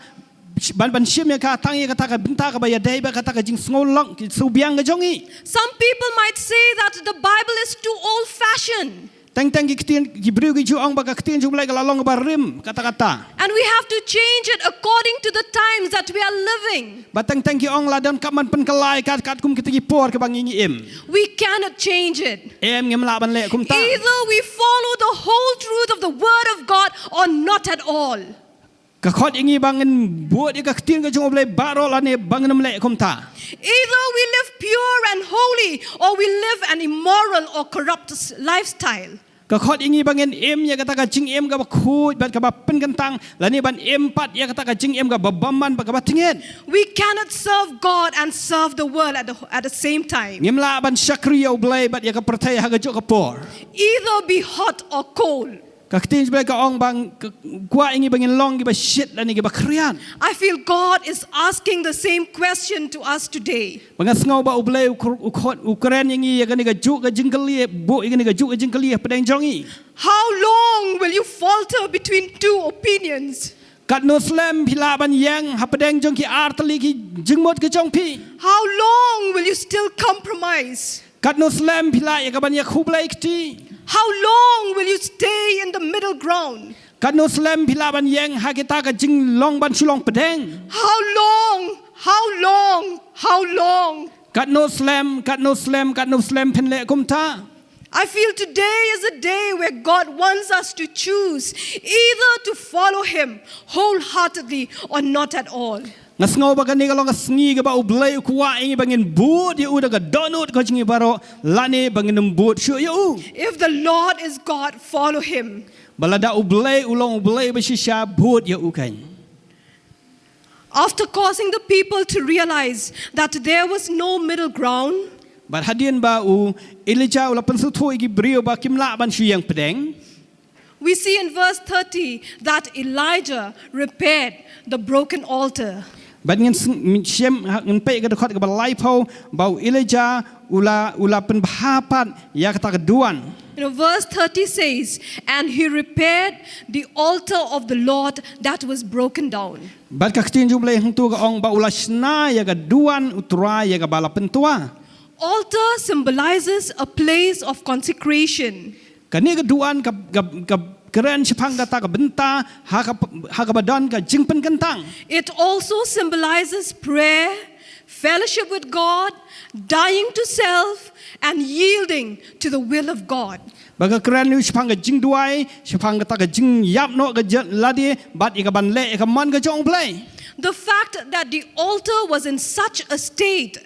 ban, ban shim ïa ka tang ïa kata ka bynta kaba ïadei bad kata ka jingsngewlong, ki sngewbiang ka jong ngi. Some people might say that the Bible is too old fashioned. Teng teng ki ktien, ki briew ki ju ong ba ka ktien jong U Blei ka la long kaba rim katta katta. And we have to change it according to the times that we are living. Bad teng teng ki ong la donkam ban pynkylla ïa ka katkum kita ki por kiba ngi ngi im. We cannot change it. Em, ngim lah ban leh kumta. Either we follow the whole truth of the word of God or not at all. Ka khot ïa ngi ba ngin bud ïa ka ktien ka jong U Blei baroh lane ba ngin ym leh kumta. Either we live pure and holy or we live an immoral or corrupt s-, lifestyle. Ka khot ïa ngi ba ngin im ïa kata ka jingim kaba khuid bad kaba pynkyntang, lane ban im pat ïa kata ka jingim kaba bymman bad kaba tyngit. We cannot serve God and serve the world at the, at the same time. Ngim lah ban shakri ïa U Blei bad ïa ka pyrthei ha kajuh ka por. Either be hot or cold. Ka ktien jong U Blei ka ong ba ka kwah ïa ngi ba ngin long kiba shit lane kiba khriat. I feel God is asking the same question to us today. Ba nga sngew ba U Blei u kr-, u khot, u kren ïa ngi ïa kane kajuh ka jingkylli, buh ïa kane kajuh ka jingkylli hapdeng jong ngi. How long will you falter between two opinions? Katno slem phi lah ban ïeng hapdeng jong ki ar tylli ki jingmut ka jong phi? How long will you still compromise? Katno slem phi lah ïa ka ban ïakhublei kti? How long will you stay in the middle ground? Katno slem phi lah ban ïeng ha kita ka jinglong ban shu long pdeng? How long? How long? How long? Katno slem, katno slem, katno slem phin leh kumta? I feel today is a day where God wants us to choose either to follow him wholeheartedly or not at all. Nga sngew ba kane ka long ka sngi kaba U Blei u kwah ïa ngi ba ngin bud ïa u da ka dohnud ka jong ngi baroh, lane ba ngin ym bud shuh ïa u. If the Lord is God, follow him. Ba lada U Blei u long U Blei ba shisha, bud ïa u keiñ. After causing the people to realize that there was no middle ground, bad hadien ba u Elijah u la pynsngewthuh ïa ki briew ba kim lah ban shu ïeng pdeng, We see in verse thirty that Elijah repaired the broken altar. Bad ngin sng- shem ha- ngin peit ka dkhot kaba laiphew ba u Elijah u la u la pynbha pat ïa kata ka duwan. You know, verse thirty says, "And he repaired the altar of the Lord that was broken down." Bad ka ktien jong u Blei hangtu ka ong ba u la shna ïa ka duwan u Trai ïa kaba la pyntwa. Altar symbolizes a place of consecration. Kane ka duwan ka, ka, ka kren shaphang kata ka bynta ha ka, ha kaba don ka jingpynkyntang. It also symbolizes prayer, fellowship with God, dying to self, and yielding to the will of God. Ba ka kren ïa u shaphang ka jingduwai, shaphang kata ka jingïap noh ka jait lade, bad ïa ka ban leh ïa ka mon ka jong u Blei. The fact that the altar was in such a state,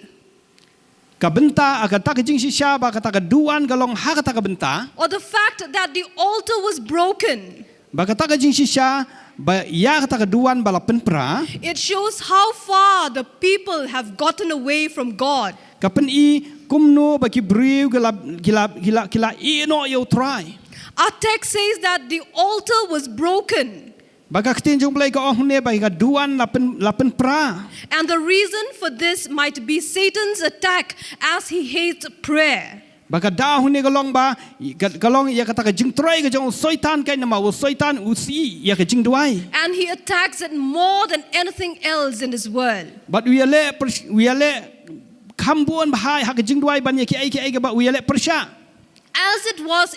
ka bynta, ah, kata ka jingshisha ba kata ka duwan ka long ha kata ka bynta, or the fact that the altar was broken, ba kata ka jingshisha ba ïa kata ka duwan ba la pynpra, it shows how far the people have gotten away from God. Ka pyni kumno ba ki briew ki la, ki la, ki la, ki la ïeh noh ïa u Trai. Our text says that the altar was broken. Ba ka ktien jong u Blei ka ong hangne ba ka duwan la pyn, la pynpra. And the reason for this might be Satan's attack, as he hates prayer. Ba ka daw hangne ka long ba, ka, ka long ïa kata ka jingtrei ka jong u Soitan, ka namar u Soitan u sih ïa ka jingduwai. And he attacks it more than anything else in this world. Bad u ïaleh pyr-, u ïaleh kham bun bha ha ka jingduwai ban ïa kiei kiei kaba u ïaleh pyrshah. As it was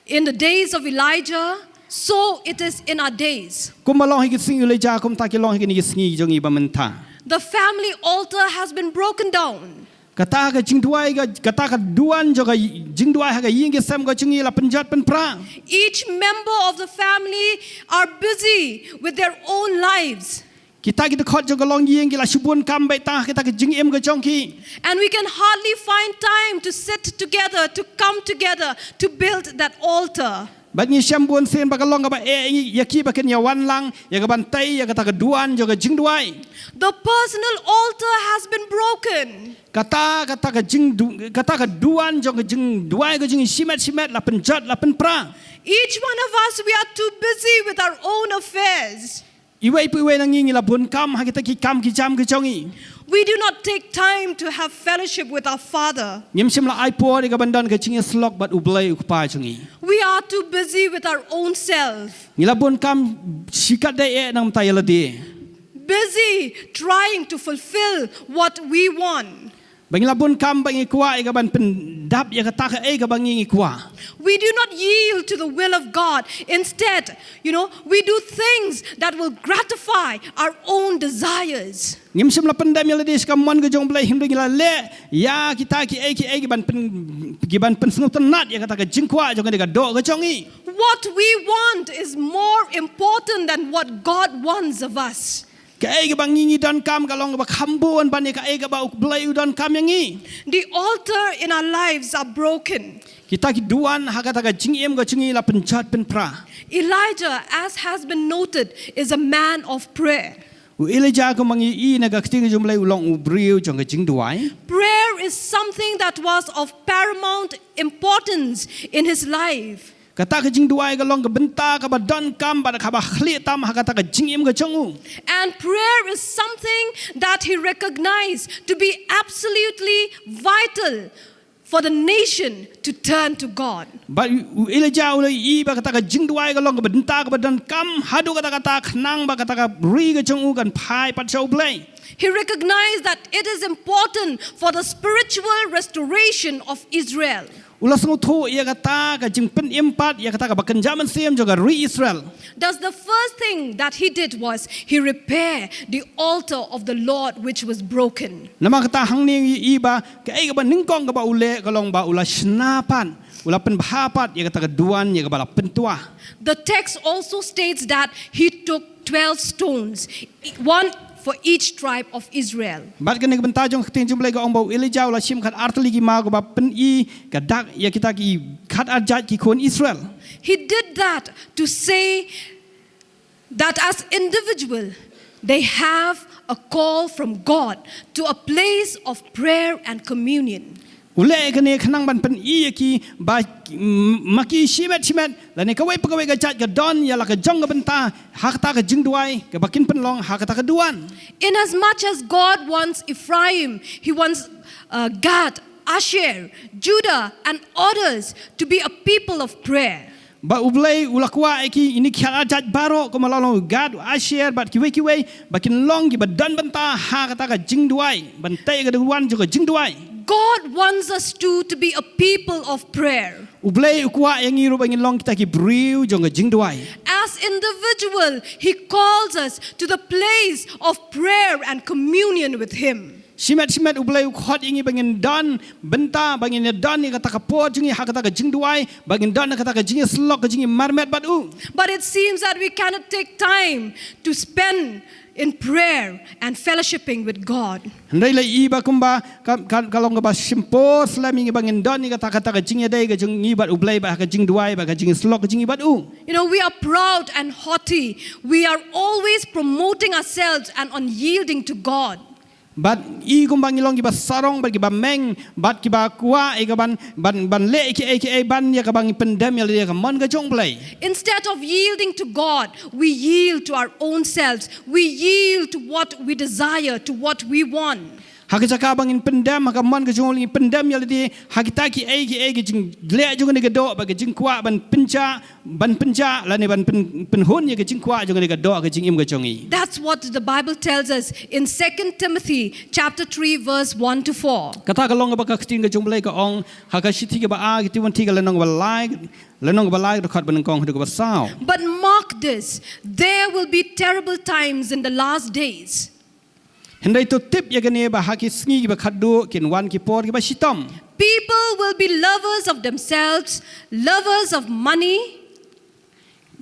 in the days of Elijah, so it is in our days. Kumba long ha ki sngi u Elijah, kumta ki long ha kine ki sngi jong ngi ba mynta. The family altar has been broken down. Kata ka jingduwai ka, kata ka duwan jong ka jingduwai ha ka ïing ka sem ka jong ngi la pynjot pynpra. Each member of the family are busy with their own lives. Kita ki dkhot jong ka longïing ki la shibun kam beit tang ha kita ki jingim ka jong ki. And we can hardly find time to sit together, to come together, to build that altar. Bad ngi shem bun sien ba ka long kaba eh ïa ngi, ïa ki ba kin ïa wan lang ïa ka ban tei ïa kata ka duwan jong ka jingduwai. The personal altar has been broken. Kata, kata ka jingdu-, kata ka duwan jong ka jingduwai ka jong ngi shimet shimet la pynjot, la pynpra. Each one of us, we are too busy with our own affairs. Iwei pa iwei na ngi ngi la bun kam ha kita ki kam ki jam ki jong ngi. We do not take time to have fellowship with our Father. Ngim shym la ai por ïa ka ban don ka jingïasyllok bad u Blei u Kpa jong ngi. We are too busy with our own self. Ngi la bun kam shikatdei eh na ka bynta ïa lade. Busy trying to fulfill what we want. Ba ngi la bun kam ba ngi kwah ïa ka ban pyndap ïa kata kaei kaba ngi ngi kwah. We do not yield to the will of God. Instead, you know, we do things that will gratify our own desires. Ngim shym la pyndem ïa lade sha ka mon ka jong u Blei, hynrei ngi la leh ïa kita kiei kiei ki ban pyn, ki ban pynsngewtynnat ïa kata ka jingkwah jong ka doh ka jong ngi. What we want is more important than what God wants of us. Kaei kaba ngi ngi donkam ka long kaba kham bun ban ïa kaei kaba u Blei u donkam ïa ngi. The altar in our lives are broken. Kita ki duwan ha kata ka jingim ka jong ngi la pynjot pynpra. Elijah, as has been noted, is a man of prayer. U Elijah, kumba ngi i na ka ktien jong u Blei, u long u briew jong ka jingduwai. Prayer is something that was of paramount importance in his life. Kata ka jingduwai ka long ka bynta kaba donkam bad kaba khlieh tam ha kata ka jingim ka jong u. And prayer is something that he recognized to be absolutely vital for the nation to turn to God. Bad u Elijah u la i ba kata ka jingduwai ka long ka bynta kaba donkam haduh katta katta khnang ba kata ka ri ka jong u kan phai pat sha u Blei. He recognized that it is important for the spiritual restoration of Israel. U la sngewthuh ïa kata ka jingpynim pat ïa kata kaba kynja mynsiem jong ka ri Israel. Thus, the first thing that he did was he repaired the altar of the Lord which was broken. Namar kata hangne ngi i ba kaei kaba nyngkong kaba u leh ka long ba u la shna pat, u la pynbha pat ïa kata ka duwan ïa kaba la pyntwa. The text also states that he took twelve stones, one for each tribe of Israel. Bad kane ka bynta jong ka ktien jong u Blei ka ong ba u Elijah u la shim khatar tylli ki maw kaba pyni ka dak ïa kita ki khatar jait ki khun Israel. He did that to say that as individual, they have a call from God to a place of prayer and communion. U leh kane khnang ban pyni ïa ki ba, mm, ma ki shimet shimet lane kawei pa kawei ka jait ka don ïa la ka jong ka bynta ha kata ka jingduwai kaba kin pynlong ha kata ka duwan. Inasmuch as God wants Ephraim, He wants uh, Gad, Asher, Judah, and others to be a people of prayer. Ba U Blei u la kwah ïa ki ine ki khynnah jait baroh kumba la long u Gad, u Asher bad kiwei kiwei ba kin long kiba don bynta ha kata ka jingduwai, ban tei ka duwan jong ka jingduwai. God wants us too to be a people of prayer. U Blei u kwah ïa ngi ruh ba ngin long kita ki briew jong ka jingduwai. As individual, He calls us to the place of prayer and communion with Him. Shimet shimet U Blei u khot ïa ngi ba ngin don bynta, ba ngin don ïa kata ka por jong ngi ha kata ka jingduwai, ba ngin don ïa kata ka jingïasyllok, ka jingïamarmet bad u. But it seems that we cannot take time to spend in prayer and fellowshipping with God. Hynrei la i ba kumba ka, ka, ka long kaba shim por slem ïa ngi ba ngin don ïa kata, kata ka jingïadei ka jong ngi bad U Blei, ba ka jingduwai, ba ka jingïasyllok ka jong ngi bad u. You know, we are proud and haughty. We are always promoting ourselves and unyielding to God. Bad i kumba ngi long kiba sarong bad kiba meng bad kiba kwah ïa ka ban, ban, ban leh kiei kiei ban ïa kaba ngi pyndem ïa lade ïa ka mon ka jong U Blei. Instead of yielding to God, we yield to our own selves. We yield to what we desire, to what we want. Ha ka jaka ba ngin pyndem ha ka mon ka jong U Blei, ngin pyndem ïa lade ha kita kiei kiei ka jingleh jong kane ka doh bad ka jingkwah ban pynjah, ban pynjah lane ban pyn, pynhun ïa ka jingkwah jong kane ka doh, ka jingim ka jong ngi. That's what the Bible tells us in Second Timothy chapter three, verse one to four. Kata ka long kaba ka ktien ka jong U Blei ka ong ha ka shithi kaba ar ki Timothy ka lynnong kaba lai, lynnong kaba lai, dkhot ba nyngkong haduh kaba saw. But mark this, there will be terrible times in the last days. Hynrei to tip ïa kane ba ha ki sngi kiba khatduh kin wan ki por kiba shitom. People will be lovers of themselves, lovers of money,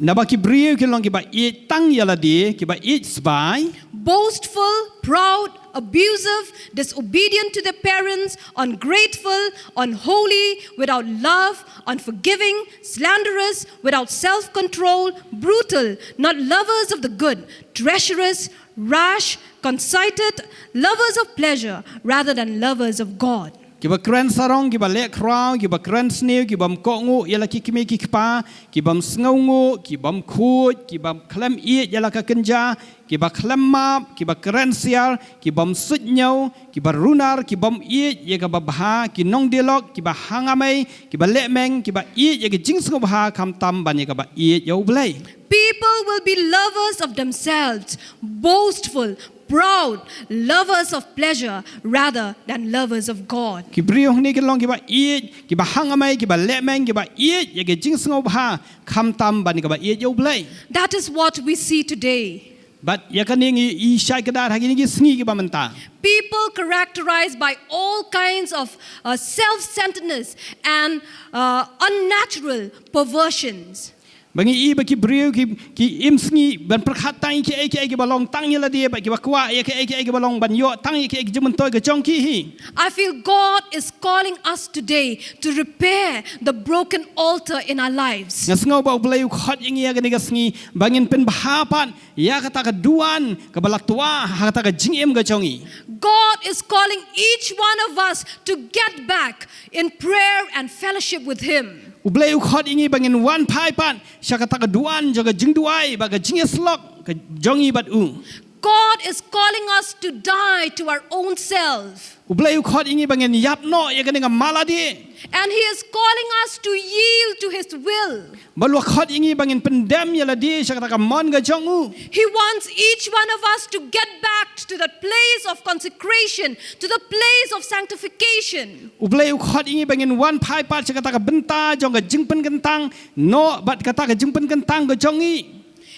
Naba ki briew kin long kiba ïeit tang ïa lade, kiba ïeit sbai. Boastful, proud, abusive, disobedient to their parents, ungrateful, unholy, without love, unforgiving, slanderous, without self control, brutal, not lovers of the good, treacherous, rash, conceited, lovers of pleasure rather than lovers of God. Kiba kren sarong, kiba leh khraw, kiba kren sniew, kibym kohnguh ïa la ki kmie ki kpa, kibym sngewnguh, kibym khuid, kiba khlem ïeit ïa la ka kynja, kiba khlem map, kiba kren siar, kibym suidñiew, kiba runar, kibym ïeit ïa kaba bha, ki nongdialog, kiba hangamei, kiba lehmeng, kiba ïeit ïa ka jingsngewbha khamtam ban ïa kaba ïeit ïa U Blei. People will be lovers of themselves, boastful, proud, lovers of pleasure rather than lovers of God. Ki briew hangne kin long kiba ïeit, kiba hangamei, kiba lehmeng, kiba ïeit ïa ka jingsngewbha khamtam ban ïa kaba ïeit ïa U Blei. That is what we see today. Bad ïa kane ngi i shai kdar ha kine ki sngi kiba mynta. People characterized by all kinds of uh, self centeredness and uh, unnatural perversions. Ba ngi i ba ki briew ki, ki im sngi ban pyrkhat tang ïa kiei kiei kiba long tang ïa lade, bad kiba kwah ïa kiei kiei kiba long ban ïoh tang ïa kiei ki jingmyntoi ka jong ki hi. I feel God is calling us today to repair the broken altar in our lives. Nga sngew ba U Blei u khot ïa ngi ïa kane ka sngi ba ngin pynbha pat ïa kata ka duwan kaba la twa ha kata ka jingim ka jong ngi. God is calling each one of us to get back in prayer and fellowship with Him. U Blei u khot ïa ngi ba ngin wan phai pat sha kata ka duwan jong ka jingduwai bad ka jingïasyllok ka jong ngi bad u. God is calling us to die to our own self. U Blei u khot ïa ngi ba ngin ïap noh ïa kane ka mal lade. And He is calling us to yield to His will. Bad u khot ïa ngi ba ngin pyndem ïa lade sha kata ka mon ka jong u. He wants each one of us to get back to that place of consecration, to the place of sanctification. U Blei u khot ïa ngi ba ngin wan phai pat sha kata ka bynta jong ka jingpynkyntang noh bad kata ka jingpynkyntang ka jong ngi.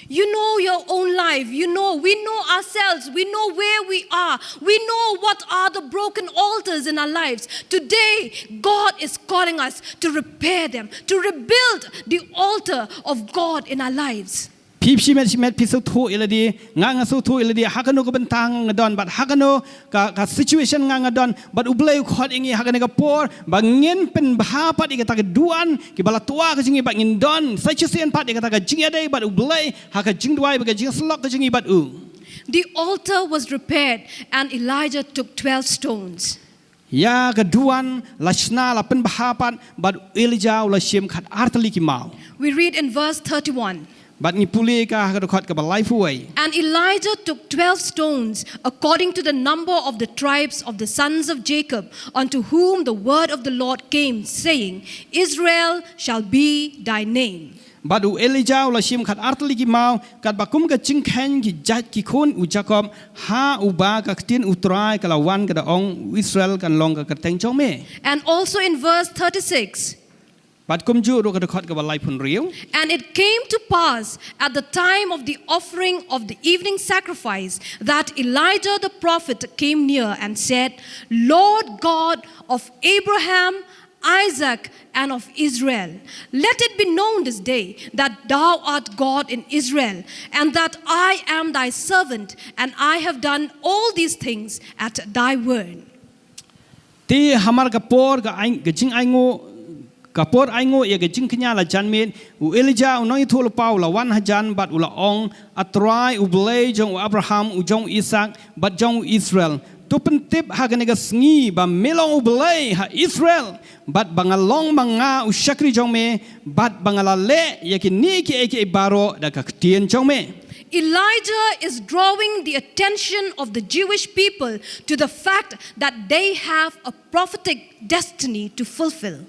You know your own life. You know, we know ourselves. We know where we are. We know what are the broken altars in our lives. Today, God is calling us to repair them, to rebuild the altar of God in our lives. Phi shimet shimet phi sngewthuh ïa lade, nga nga sngewthuh ïa lade ha kano ka bynta nga don bad ha kano ka, ka situation nga nga don, bad U Blei u khot ïa ngi ha kane ka por ba ngin pynbha pat ïa kata ka duwan kiba la twa ka jong ngi bad ngin don sa shisien pat ïa kata ka jingïadei bad U Blei ha ka jingduwai bad ka jingïasyllok ka jong ngi bad u. The altar was repaired and Elijah took twelve stones. Ïa ka duwan la shna la pynbha pat, bad u Elijah u la shim khat artylli ki maw. We read in verse thirty-one. Bad ngi pule ka ha ka dkhot kaba laiphew wei. And Elijah took twelve stones, according to the number of the tribes of the sons of Jacob, unto whom the word of the Lord came, saying, Israel shall be thy name. Bad u Elijah u la shim khat artylli ki maw, katba kum ka jingkheiñ ki jait ki khun u Jakob, ha uba ka ktien u Trai ka la wan ka da ong, u Israel kan long ka kyrteng jong me. And also in verse thirty-six. Bad kumjuh ruh ka dkhot kaba laiphew hynriew. And it came to pass at the time of the offering of the evening sacrifice that Elijah the prophet came near and said, Lord God of Abraham, Isaac, and of Israel, let it be known this day that thou art God in Israel, and that I am thy servant, and I have done all these things at thy word. Te hamar ka por ka ai, ka jingainguh, ka por ainguh ïa ka jingkñia la jan miet, u Elijah u nongïathuhlypa u la wan hajan bad u la ong, A Trai, u Blei jong u Abraham, u jong u Isaak, bad jong u Israel, to pyntip ha kane ka sngi ba me long u Blei ha Israel, bad ba nga long ma nga u shakri jong me, bad ba nga la leh ïa kine kiei kiei baroh da ka ktien jong me. Elijah is drawing the attention of the Jewish people to the fact that they have a prophetic destiny to fulfill.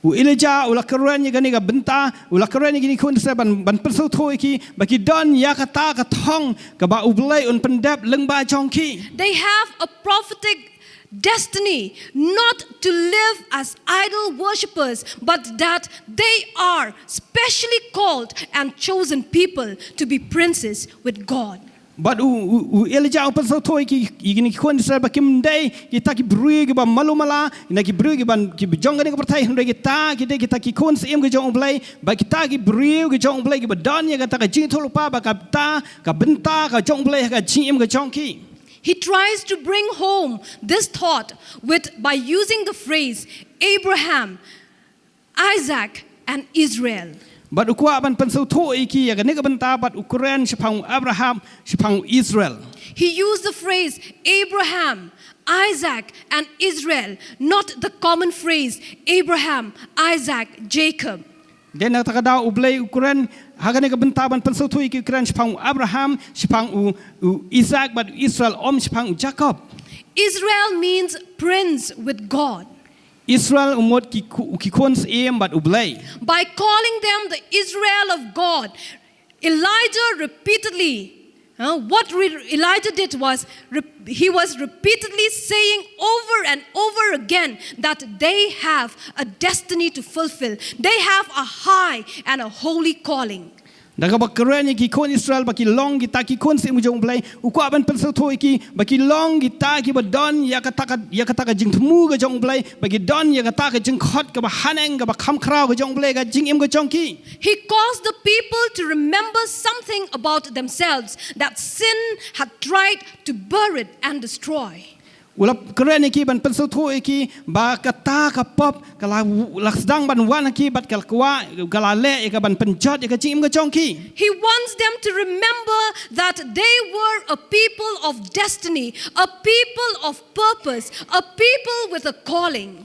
U Elijah u la kren ïa kane ka bynta, u la kren ïa kine ki khun Israel ban, ban pynsngewthuh ïa ki, ba ki don ïa kata ka thong kaba u Blei un pyndep lyngba jong ki. They have a prophetic destiny, not to live as idol worshippers, but that they are specially called and chosen people to be princes with God. Bad u, u, u Elijah u pynsngewthuh ïa ki, ïa kine ki khun Israel ba kim dei kita ki briew kiba malu mala na ki briew kiba, kiba jong kane ka pyrthei, hynrei kita ki dei kita ki khun syiem ki jong u Blei, ba kita ki briew ki jong u Blei kiba don ïa kata ka jingïathuhlypa, ba kata ka bynta ka jong u Blei ha ka jingim ka jong ki. He tries to bring home this thought with, by using the phrase Abraham, Isaac, and Israel. Bad u kwah ban pynsngewthuh ïa ki ïa kane ka bynta bad u kren shaphang u Abraham, shaphang u Israel. He used the phrase Abraham, Isaac, and Israel, not the common phrase Abraham, Isaac, Jacob. Dei na kata ka daw u Blei u kren ha kane ka bynta ban pynsngewthuh ïa ki, u kren shaphang u Abraham, shaphang u, u Isaak bad u Israel, ym shaphang u Jakob. Israel means prince with God. Israel u mut ki khu-, ki khun syiem bad u Blei. By calling them the Israel of God, Elijah repeatedly, uh, what re-, Elijah did was, re-, he was repeatedly saying over and over again that they have a destiny to fulfill. They have a high and a holy calling. Da kaba kren ïa ki khun Israel ba ki long kita ki khun syiem jong u Blei, u kwah ban pynsngewthuh ïa ki ba ki long kita kiba don ïa kata ka, ïa kata ka jingthmu ka jong u Blei, ba ki don ïa kata ka jingkhot kaba haneng, kaba kham khraw ka jong u Blei ha ka jingim ka jong ki. He caused the people to remember something about themselves that sin had tried to bury and destroy. U la kren ïa ki ban pynsngewthuh ïa ki ba kata ka pop ka la, la sdang ban wan ha ki bad ka la kwah, ka la leh ïa ka ban pynjot ïa ka jingim ka jong ki. He wants them to remember that they were a people of destiny, a people of purpose, a people with a calling.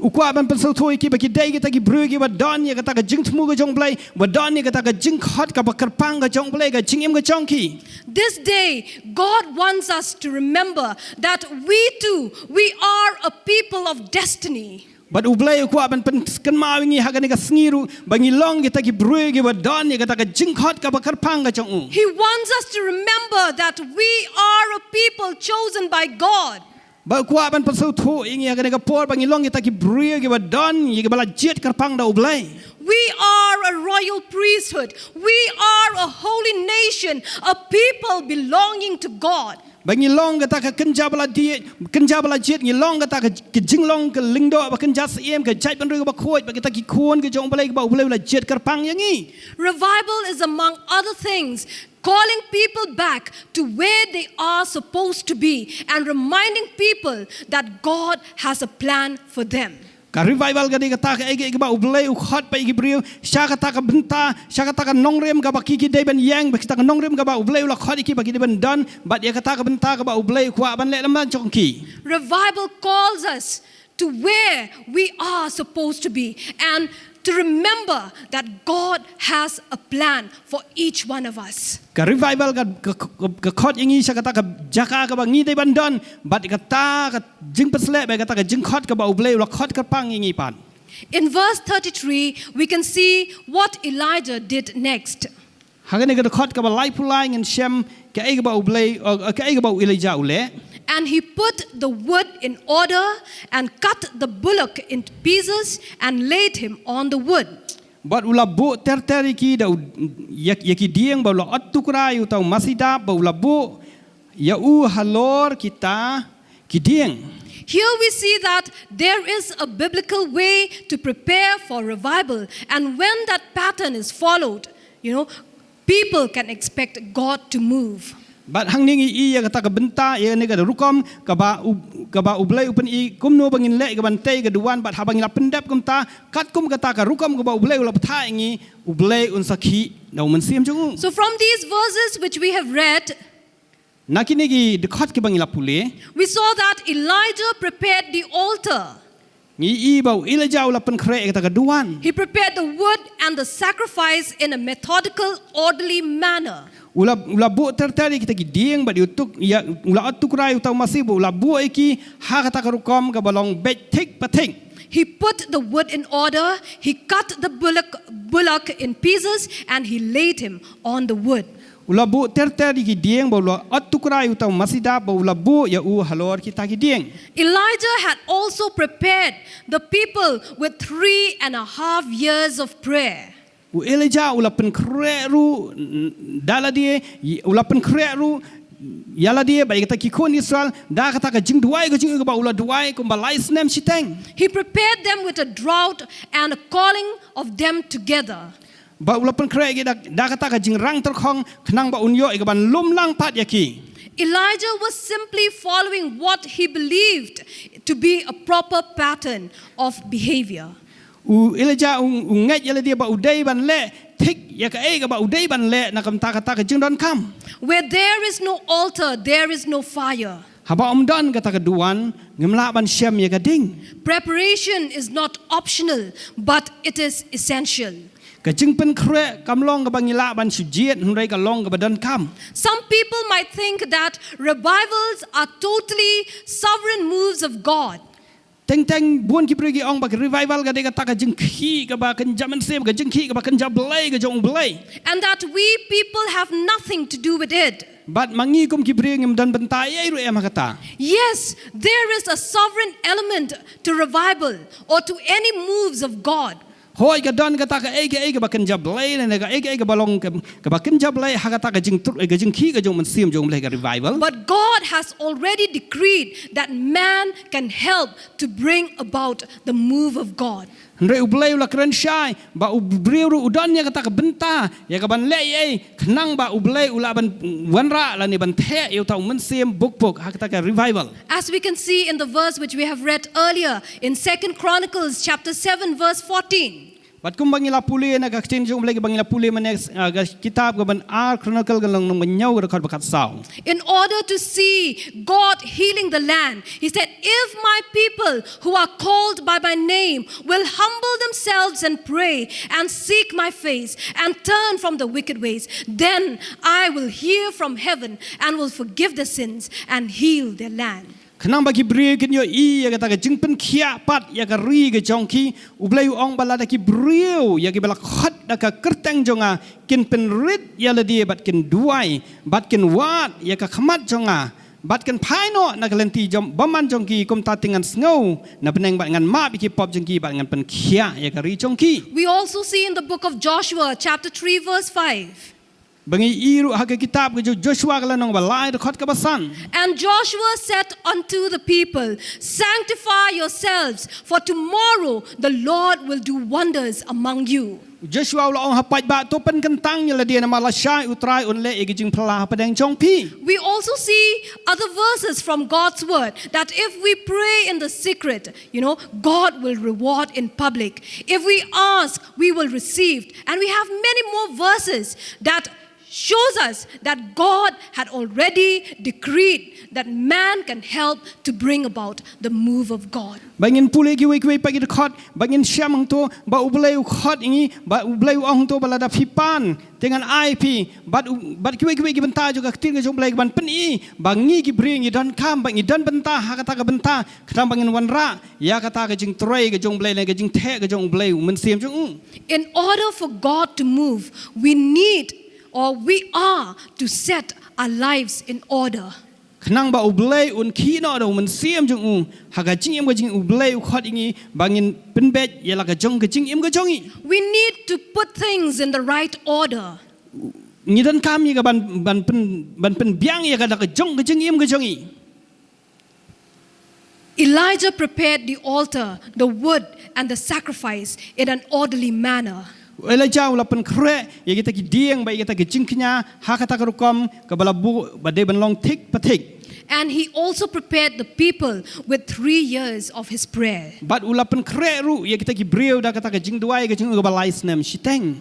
U kwah ban pynsngewthuh ïa ki ba ki dei kita ki briew kiba don ïa kata ka jingthmu ka jong u Blei, ba don ïa kata ka jingkhot kaba kyrpang ka jong u Blei ha ka jingim ka jong ki. This day, God wants us to remember that we too, we are a people of destiny. Bad u Blei u kwah ban pynkynmaw ïa ngi ha kane ka sngi ruh ba ngi long kita ki briew kiba don ïa kata ka jingkhot kaba kyrpang ka jong u. He wants us to remember that we are a people chosen by God. Ba u kwah ban pynsngewthuh ïa ngi ha kane ka por ba ngi long kita ki briew kiba don ïa kiba la jied kyrpang da u Blei. We are a royal priesthood. We are a holy nation, a people belonging to God. Ba ngi long kata ka kynja ba la jied, kynja ba la jied, ngi long kata ka, ka jinglong ka lyngdoh ba kynja syiem, ka jaitbynriew kaba khuid, ba kita ki khun ka jong u Blei, ba u Blei u la jied kyrpang ïa ngi. Revival is, among other things, calling people back to where they are supposed to be and reminding people that God has a plan for them. Ka revival ka dei kata kaei kaei kaba U Blei u khot pat ïa ki briew sha kata ka bynta, sha kata ka nongrim kaba ki ki dei ban ïeng, ba kata ka nongrim kaba U Blei u la khot ïa ki ba ki dei ban don, bad ïa kata ka bynta kaba U Blei u kwah ban leh lem bad jong ki. Revival calls us to where we are supposed to be and to remember that God has a plan for each one of us. Ka revival ka, ka, ka, ka khot ïa ngi sha kata ka jaka kaba ngi dei ban don, bad kata ka jingpynshlur, bad kata ka jingkhot kaba U Blei u la khot kyrpang ïa ngi pat. In verse thirty-three, we can see what Elijah did next. Ha kane ka dkhot kaba laiphew lai ngin shem kaei kaba U Blei, uh, kaei kaba u Elijah u leh. And he put the wood in order and cut the bullock into pieces and laid him on the wood. Bad u la buh ter ter ïa ki da u, ïa, ïa ki dieng, bad u la ot tukra ïa uta u masi dap, bad u la buh ïa u halor kita ki dieng. Here we see that there is a biblical way to prepare for revival, and when that pattern is followed, you know, people can expect God to move. Bad hangne ngi ïohi ïa kata ka bynta, ïa kane ka rukom kaba u, kaba U Blei u pyni kumno ba ngin leh ïa ka ban tei ka duwan, bad haba ngi la pyndep kumta, katkum kata ka rukom kaba U Blei u la pynthikna ïa ngi, U Blei un sa khih da u Mynsiem jong u. So from these verses which we have read, na kine ki dkhot kiba ngi la pule, we saw that Elijah prepared the altar. Ngi ïohi ba u Elijah u la pynkhreh ïa kata ka duwan. He prepared the wood and the sacrifice in a methodical, orderly manner. U la, u la buh ter ter ïa kita ki dieng bad ïa u tuk, ïa, u la ot tukra ïa uta u masi, bad u la buh ïa ki ha kata ka rukom kaba long beit thik pa thik. He put the wood in order, he cut the bullock, bullock in pieces, and he laid him on the wood. U la buh ter ter ïa ki dieng, bad u la ot tukra ïa uta u masi dap, bad u la buh ïa u halor kita ki dieng. Elijah had also prepared the people with three and a half years of prayer. U Elijah u la pynkhreh ruh, mm, da lade, u la pynkhreh ruh ïa lade bad ïa kita ki khun Israel da kata ka jingduwai ka jong u kaba u la duwai kumba lai snem shiteng. He prepared them with a drought and a calling of them together. Bad u la pynkhreh ïa ki da, da kata ka jingrang tyrkhong khnang ba un ïoh ïa ka ban lum lang pat ïa ki. Elijah was simply following what he believed to be a proper pattern of behavior. U Elijah u, u ngeit ïa lade ba u dei ban leh thik ïa kaei kaba u dei ban leh na ka bynta kata ka jingdonkam. Where there is no altar, there is no fire. Haba ym don kata ka duwan, ngim lah ban shem ïa ka ding. Preparation is not optional, but it is essential. Ka jingpynkhreh kam long kaba ngi lah ban shu jied, hynrei ka long kaba donkam. Some people might think that revivals are totally sovereign moves of God. Teng teng bun ki briew ki ong ba ka revival ka dei kata ka jingkhih kaba kynja mynsiem, ka jingkhih kaba kynja Blei, ka jong U Blei. And that we people have nothing to do with it. Bad ma ngi kum ki briew ngim don bynta ei ei ruh em ha kata. Yes, there is a sovereign element to revival or to any moves of God. Hooid, ka don kata kaei kaei kaba kynja Blei, lane kaei kaei kaba long ka, kaba kynja Blei ha kata ka jingtr-, ka jingkhih ka jong u Mynsiem jong U Blei, ka revival. But God has already decreed that man can help to bring about the move of God. Hynrei U Blei u la kren shai ba u briew ruh u don ïa kata ka bynta ïa ka ban leh ei ei khnang ba U Blei u lah ban wanrah lane ban theh ïa uta u Mynsiem buk buk ha kata ka revival. As we can see in the verse which we have read earlier in Second Chronicles chapter seven verse fourteen. Bad kumba ngi la pule na ka ktien jong U Blei kaba ngi la pule mynne, ah, ka kitab kaba ar Chronicle ka lynnong ba hynñiew ka dkhot ba khatsaw. In order to see God healing the land, he said, "If my people who are called by my name will humble themselves and pray and seek my face and turn from the wicked ways, then I will hear from heaven and will forgive the sins and heal their land." Khnang ba ki briew kin ïohi ïa kata ka jingpynkhiah pat ïa ka ri ka jong ki, U Blei u ong ba lada ki briew ïa kiba la khot da ka kyrteng jong nga kin pynrit ïa lade bad kin duwai bad kin wad ïa ka khmat jong nga bad kin phai noh na ka lynti jong bymman jong ki, kumta te ngan sngew na bneng bad ngan map ïa ki pop jong ki bad ngan pynkhiah ïa ka ri jong ki. We also see in the book of Joshua, chapter three, verse five. Ba ngi i ruh ha ka kitab ka Jo-, Joshua ka lynnong ba lai, dkhot kaba san. And Joshua said unto the people, "Sanctify yourselves, for tomorrow the Lord will do wonders among you." Joshua u la ong ha paidbah, to pynkyntang ïa lade namar lashai U Trai un leh ïa ki jingphylla hapdeng jong phi. We also see other verses from God's word that if we pray in the secret, you know, God will reward in public. If we ask, we will receive. And we have many more verses that shows us that God had already decreed that man can help to bring about the move of God. Ba ngin pule kiwei kiwei pat ki dkhot, ba ngin shem hangto ba U Blei u khot ïa ngi, ba U Blei u ong hangto ba lada phi pan, te ngan ai phi, bad u, bad kiwei kiwei ki bynta jong ka ktien ka jong U Blei ka ban pyni ba ngi ki briew ngi donkam, ba ngi don bynta ha kata ka bynta, khnang ba ngin wanrah ïa kata ka jingtrei ka jong U Blei, lane ka jingtheh ka jong U Blei u Mynsiem jong u. In order for God to move, we need, or we are to set our lives in order. Khnang ba U Blei un khie noh da u Mynsiem jong u ha ka jingim ka jong ngi, U Blei u khot ïa ngi ba ngin pynbeit ïa la ka jong ka jingim ka jong ngi. We need to put things in the right order. Ngi donkam ïa ka ban, ban pyn, ban pynbiang ïa ka da ka jong ka jingim ka jong ngi. Elijah prepared the altar, the wood, and the sacrifice in an orderly manner. Elijah u la pynkhreh ïa kita ki dieng bad ïa kita ki jingkñia ha kata ka rukom kaba la buh ba dei ban long thik pa thik. And he also prepared the people with three years of his prayer. Bad u la pynkhreh ruh ïa kita ki briew da kata ka jingduwai ka jong u kaba lai snem shiteng.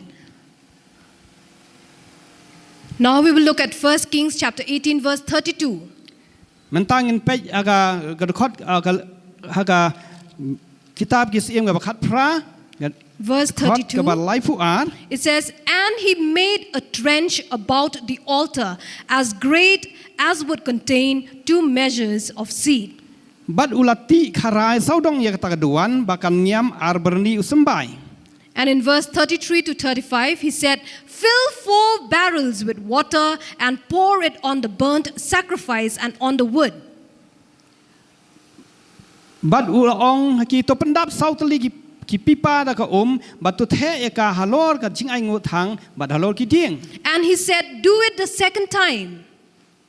Now we will look at First Kings chapter eighteen, verse thirty-two. Mynta ngin peit ha ka, ka dkhot, ha ka, ha ka kitab Ki Syiem kaba khatphra, ka Verse dkhot thirty-two. Kaba laiphew ar. It says, "And he made a trench about the altar, as great as would contain two measures of seed." Bad u la tih kharai sawdong ïa kata ka duwan ba kan niam ar byrni u symbai. And in verse thirty-three to thirty-five, he said, "Fill four barrels with water and pour it on the burnt sacrifice and on the wood." Bad u la ong ha ki, to pyndap saw tylli ki, ki pipa da ka um, bad to theh ïa ka halor ka jingainguh thang, bad halor ki dieng. And he said, "Do it the second time."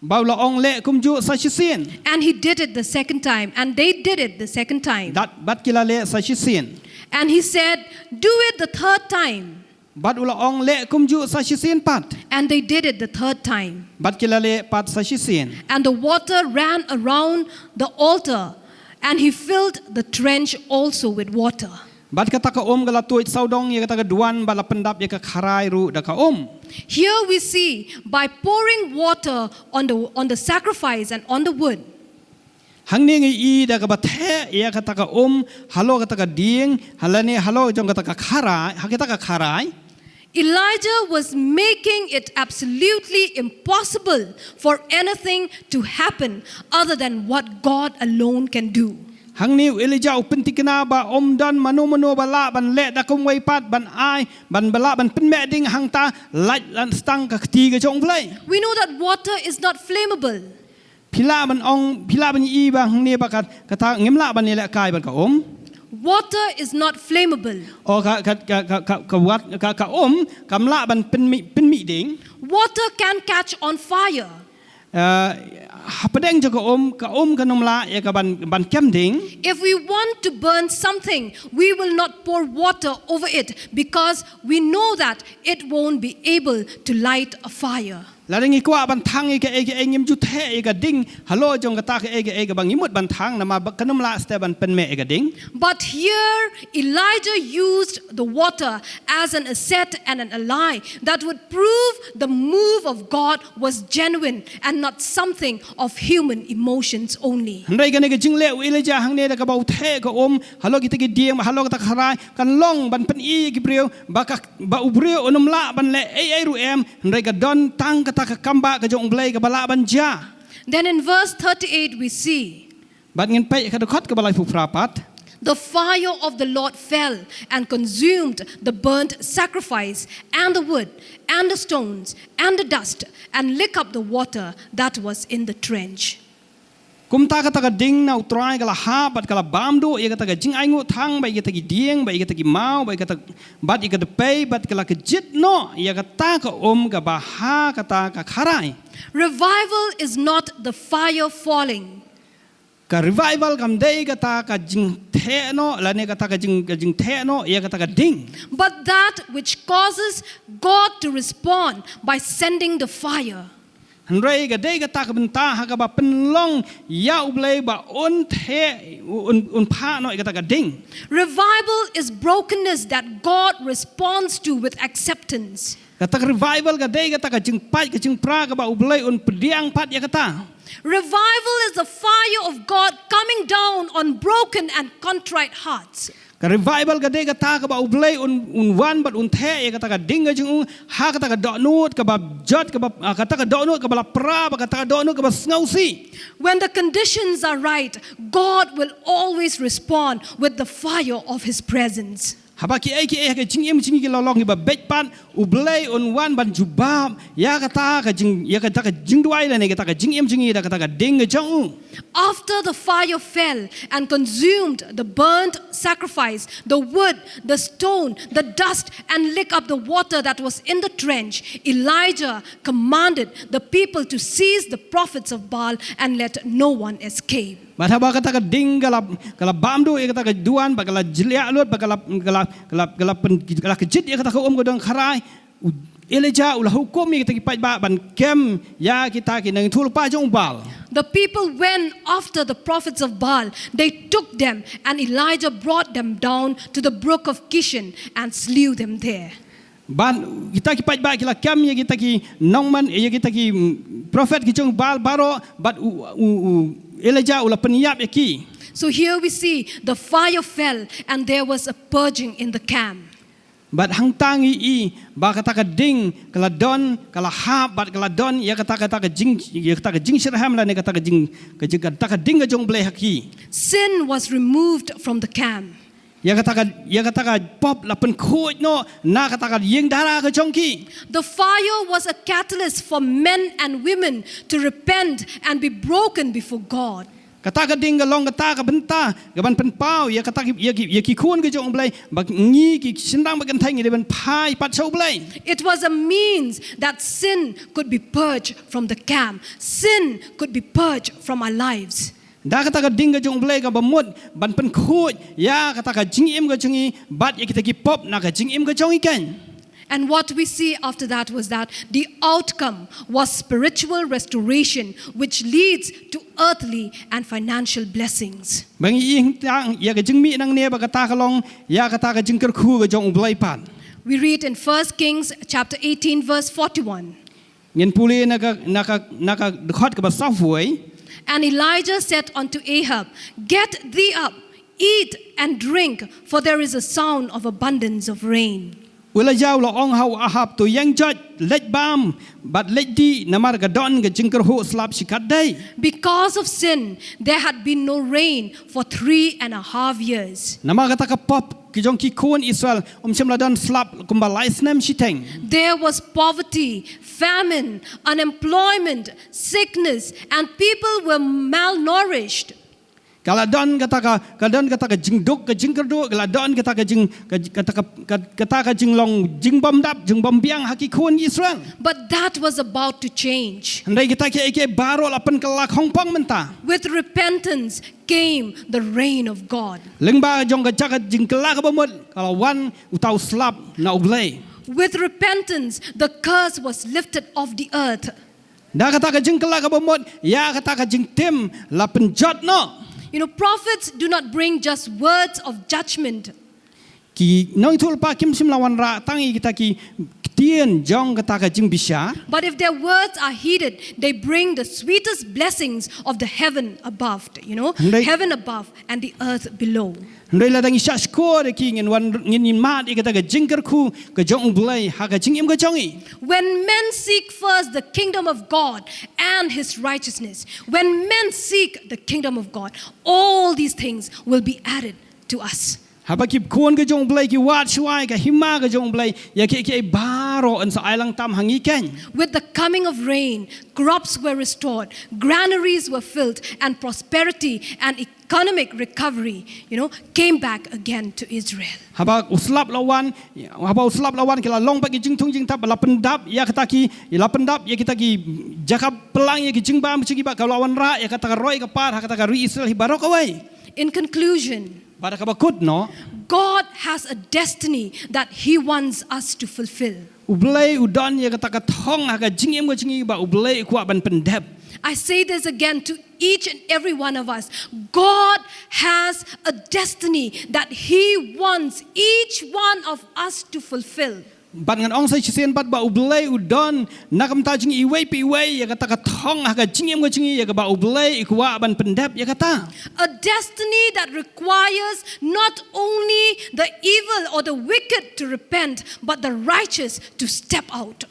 Bad u la ong, leh kumjuh sa shisien. And he did it the second time, and they did it the second time. Bad, bad ki la leh sa shisien. And he said, "Do it the third time." Bad u la ong, leh kumjuh sa shisien pat. And they did it the third time. Bad ki la leh pat sa shisien. And the water ran around the altar, and he filled the trench also with water. Bad kata ka um ka la tuid sawdong ïa kata ka duwan bad la pyndap ïa ka kharai ruh da ka um. Here we see by pouring water on the, on the sacrifice and on the wood. Hangne ngi i da kaba theh ïa kata ka um halor kata ka dieng, lane halor jong kata ka kharai, ha kata ka kharai. Elijah was making it absolutely impossible for anything to happen other than what God alone can do. Hangne u Elijah u pynthikna ba ym don mano mano ba lah ban leh da kumwei pat ban ai, ban ba lah ban pynmih ding hangta lait lane tang ka kti ka jong U Blei. We know that water is not flammable. Phi lah ban ong, phi lah ban i ba hangne ba ka, kata ngim lah ban ïalehkai bad ka um. Water is not flammable. O ka, ka, ka, ka, ka, ka wat, ka, ka um kam lah ban pynmih, pynmih ding. Water can catch on fire. Eh, hapdeng jong ka um, ka um kan ym lah ïa ka ban, ban kem ding. If we want to burn something, we will not pour water over it because we know that it won't be able to light a fire. Lada ngi kwah ban thang ïa kaei kaei, ngim ju theh ïa ka ding halor jong kata kaei kaei kaba ngi mut ban thang, namar ba kan ym lah shuh ban pynmih ïa ka ding. But here Elijah used the water as an asset and an ally that would prove the move of God was genuine and not something of human emotions only. Hynrei kane ka jingleh u Elijah hangne da kaba u theh ka um halor kita ki dieng, halor kata ka kharai, kan long ban pyni ïa ki briew ba ka, ba u briew un ym lah ban leh ei ei ruh em, hynrei ka don tang kata ka kambah ka jong U Blei kaba lah ban jia. Then in verse thirty-eight we see, bad ngin peit ka dkhot kaba laiphew phra pat. The fire of the Lord fell and consumed the burnt sacrifice and the wood and the stones and the dust and licked up the water that was in the trench. Kumta kata ka ding na U Trai ka la hap bad ka la bam duh ïa kata ka jingainguh thang bad ïa kata ki dieng bad ïa kata ki maw bad ïa kata, bad ïa kata pei bad ka la kjit noh ïa kata ka um kaba ha kata ka kharai. Revival is not the fire falling. Ka revival kam dei kata ka jingtheh noh lane kata ka jing, ka jingtheh noh ïa kata ka ding. But that which causes God to respond by sending the fire. Hynrei ka dei kata ka bynta ha kaba pynlong ïa U Blei ba un theh, un, un phah noh ïa kata ka ding. Revival is brokenness that God responds to with acceptance. Kata ka revival ka dei kata ka jingpait ka jingpra kaba U Blei un pdiang pat ïa kata. Revival is the fire of God coming down on broken and contrite hearts. Ka revival ka dei kata kaba U Blei un, un wan bad un theh ïa kata ka ding ka jong u ha kata ka dohnud kaba jot kaba, ah, kata ka dohnud kaba la pra bad kata ka dohnud kaba sngewsih. When the conditions are right, God will always respond with the fire of his presence. Haba kiei kiei ha ka jingim jong ngi ki la long kiba beit pat, U Blei un wan ban jubab ïa kata ka jing, ïa kata ka jingduwai lane kata ka jingim jong ngi da kata ka ding ka jong u. After the fire fell and consumed the burnt sacrifice, the wood, the stone, the dust, and lick up the water that was in the trench, Elijah commanded the people to seize the prophets of Baal and let no one escape. Bad haba kata ka ding ka la, ka la bam duh ïa kata ka duwan bad ka la jliah lut bad ka la, ka la, ka la, ka la pyn, ka la kjit ïa kata ka um ka dong kharai, u Elijah u la hukum ïa kita ki paidbah ban kem ïa kita ki nongïathuhlypa jong u Baal. The people went after the prophets of Baal. They took them, and Elijah brought them down to the brook of Kishon and slew them there. Bad kita ki paidbah ki la kem ïa kita ki nongman, ïa kita ki, mm, prophet ki jong u Baal baroh, bad u, u, u Elijah u la pynïap ïa ki. So here we see the fire fell and there was a purging in the camp. Bad hangta ngi i ba kata ka ding ka la don, ka la hap bad ka la don ïa kata, kata ka jing, ïa kata ka jingshitrhem lane kata ka jing, ka jing, kata ka ding ka jong u Blei ha ki. Sin was removed from the camp. Ïa kata ka, ïa kata ka pop la pynkhuid noh na kata ka ïing dara ka jong ki. The fire was a catalyst for men and women to repent and be broken before God. Kata ka ding ka long kata ka bynta ka ban pynpaw ïa kata ki, ïa ki, ïa ki khun ka jong u Blei, ba ngi ki shynrang ba kynthei ngi dei ban phai pat sha u Blei. It was a means that sin could be purged from the camp. Sin could be purged from our lives. Da kata ka ding ka jong u Blei kaba mut ban pynkhuid ïa kata ka jingim ka jong ngi bad ïa kita ki pop na ka jingim ka jong ngi keiñ. And what we see after that was that the outcome was spiritual restoration, which leads to earthly and financial blessings. Ba ngi i hangta ïa ka jingmih nangne ba kata ka long ïa kata ka jingkyrkhu ka jong u Blei pat. We read in First Kings chapter eighteen, verse forty-one. Ngin pule na ka, na ka, na ka dkhot kaba sawphew wei. And Elijah said unto Ahab, "Get thee up, eat and drink, for there is a sound of abundance of rain." U Elijah u la ong ha u Ahab, "To ïeng joit, leit bam bad leit dih, namar ka don ka jingkyrhuh slap shikatdei." Because of sin, there had been no rain for three and a half years. Namar kata ka pop ki jong ki khun Israel, um shym la don slap kumba lai snem shiteng. There was poverty, famine, unemployment, sickness, and people were malnourished. Ka la don kata ka, ka don kata ka jingduk, ka jingkyrduh, ka la don kata ka jing, ka, kata ka, ka, kata ka jinglong, jingbym dap, jingbym biang ha ki khun Israel. But that was about to change. Hynrei kita kiei kiei baroh la pynkylla khongpong mynta. With repentance came the rain of God. Lyngba jong ka jaka jingkylla kaba mut ka la wan uta u slap na u Blei. With repentance, the curse was lifted off the earth. Da kata ka jingkylla kaba mut ïa kata ka jingtim la pynjot noh. You know, prophets do not bring just words of judgment. Ki nongïathuhlypa kim shym la wanrah tang ïa kita ki ktien jong kata ka jingbishar. But if their words are heeded, they bring the sweetest blessings of the heaven above, you know, Hynrei heaven above and the earth below. Hynrei lada ngi shah shkor ïa ki ngin wan, ngin, ngin mad ïa kata ka jingkyrkhu ka jong u Blei ha ka jingim ka jong ngi. When men seek first the kingdom of God and his righteousness, when men seek the kingdom of God, all these things will be added to us. Haba ki khun ka jong U Blei ki wad shuwa ïa ka hima ka jong U Blei, ïa kiei kiei baroh yn sa ai lang tam ha ngi keiñ. With the coming of rain, crops were restored, granaries were filled, and prosperity and economic recovery, you know, came back again to Israel. Haba u slap la wan, haba u slap la wan ki la long pat ki jingthung jingthap, la pyndap ïa kata ki, la pyndap ïa kita ki jaka pynlang ïa ki jingbam jong ki, bad ka la wanrah ïa kata ka roi ka par ha kata ka ri Israel hi baroh kawei. In conclusion, Bad ha kaba kut noh, God has a destiny that He wants us to fulfill. U Blei u don ïa kata ka thong ha ka jingim ka jong ngi ba U Blei u kwah ban pyndep. I say this again to each and every one of us. God has a destiny that He wants each one of us to fulfill. Bad ngan ong sa shisien pat ba U Blei u don na ka bynta jong ngi iwei pa iwei ïa kata ka thong ha ka jingim ka jong ngi ïa kaba U Blei u kwah ban pyndep ïa kata. A destiny that requires not only the evil or the wicked to repent, but the righteous to step out.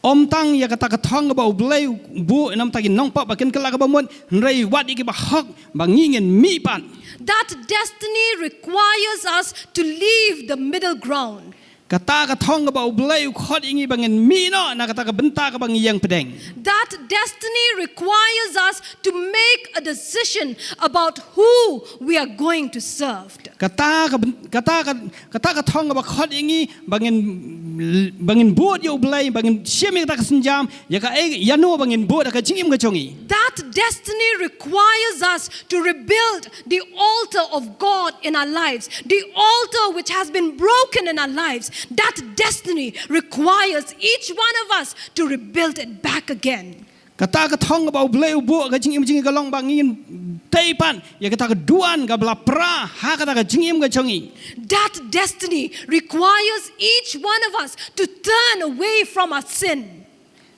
Ym tang ïa kata ka thong kaba U Blei u buh namar ki nongpop ba kin kylla kaba mut, hynrei wat ïa kiba hok ba ngi ngin mih pat. That destiny requires us to leave the middle ground. Kata ka thong kaba U Blei u khot ïa ngi ba ngin mih noh na kata ka bynta kaba ngi ïeng pdeng. That destiny requires us to make a decision about who we are going to serve. Kata ka byn-, kata ka, kata ka thong kaba khot ïa ngi ba ngin, ba ngin bud ïa U Blei, ba ngin shim ïa kata ka sienjam ïa kaei, ïano ba ngin bud ha ka jingim ka jong ngi. That destiny requires us to rebuild the altar of God in our lives, the altar which has been broken in our lives. That destiny requires each one of us to rebuild it back again. Kata ka thong kaba U Blei u buh ha ka jingim jong ngi ka long ba ngin tei pat ïa kata ka duwan kaba la pra ha kata ka jingim ka jong ngi. That destiny requires each one of us to turn away from our sin.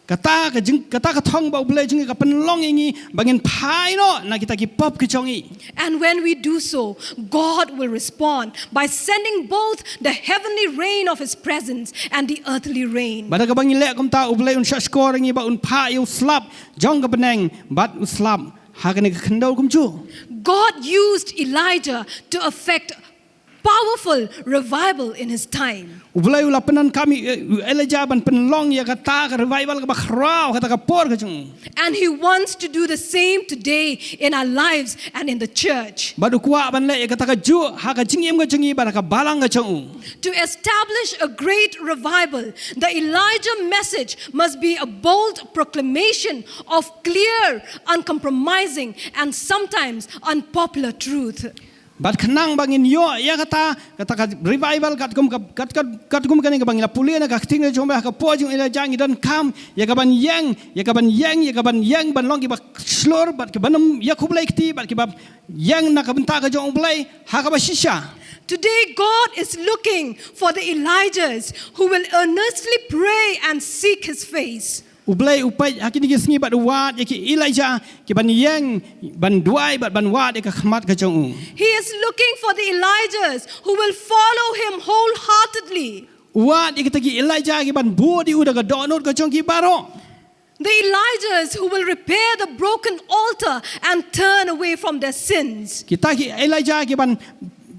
Kata ka jing, kata ka thong ba U Blei jong ngi ka pynlong ïa ngi ba ngin phai noh na kita ki pop ki jong ngi. And when we do so, God will respond by sending both the heavenly rain of His presence and the earthly rain. Bad haba ngi leh kumta, U Blei un shahshkor ïa ngi bad un phah ïa u slap jong ka bneng bad u slap ha kane ka khyndew kumjuh. God used Elijah to effect powerful revival in his time. U Blei u la pyndonkam ïa u Elijah ban pynlong ïa kata ka revival kaba khraw ha kata ka por ka jong u. And He wants to do the same today in our lives and in the church. Bad u kwah ban leh ïa kata kajuh ha ka jingim ka jong ngi bad ha ka balang ka jong u. To establish a great revival, the Elijah message must be a bold proclamation of clear, uncompromising, and sometimes unpopular truth. Bad khnang ba ngin ïoh ïa kata, kata ka revival katkum ka, kat, kat, katkum kane kaba ngi la pule na ka ktien jong U Blei ha ka por jong u Elijah, ngi donkam ïa kaban ïeng, ïa kaban ïeng, ïa kaban ïeng ban long kiba shlur bad kiban ym ïakhublei kti bad kiba ïeng na ka bynta ka jong U Blei ha kaba shisha. Today, God is looking for the Elijahs who will earnestly pray and seek His face. U Blei u peit ha kine ki sngi bad u wad ïa ki Elijah kiban ïeng, ban duwai bad ban wad ïa ka khmat ka jong u. He is looking for the Elijahs who will follow Him wholeheartedly. U wad ïa kita ki Elijah kiban bud ïa u da ka dohnud ka jong ki baroh. The Elijahs who will repair the broken altar and turn away from their sins. Kita ki Elijah kiban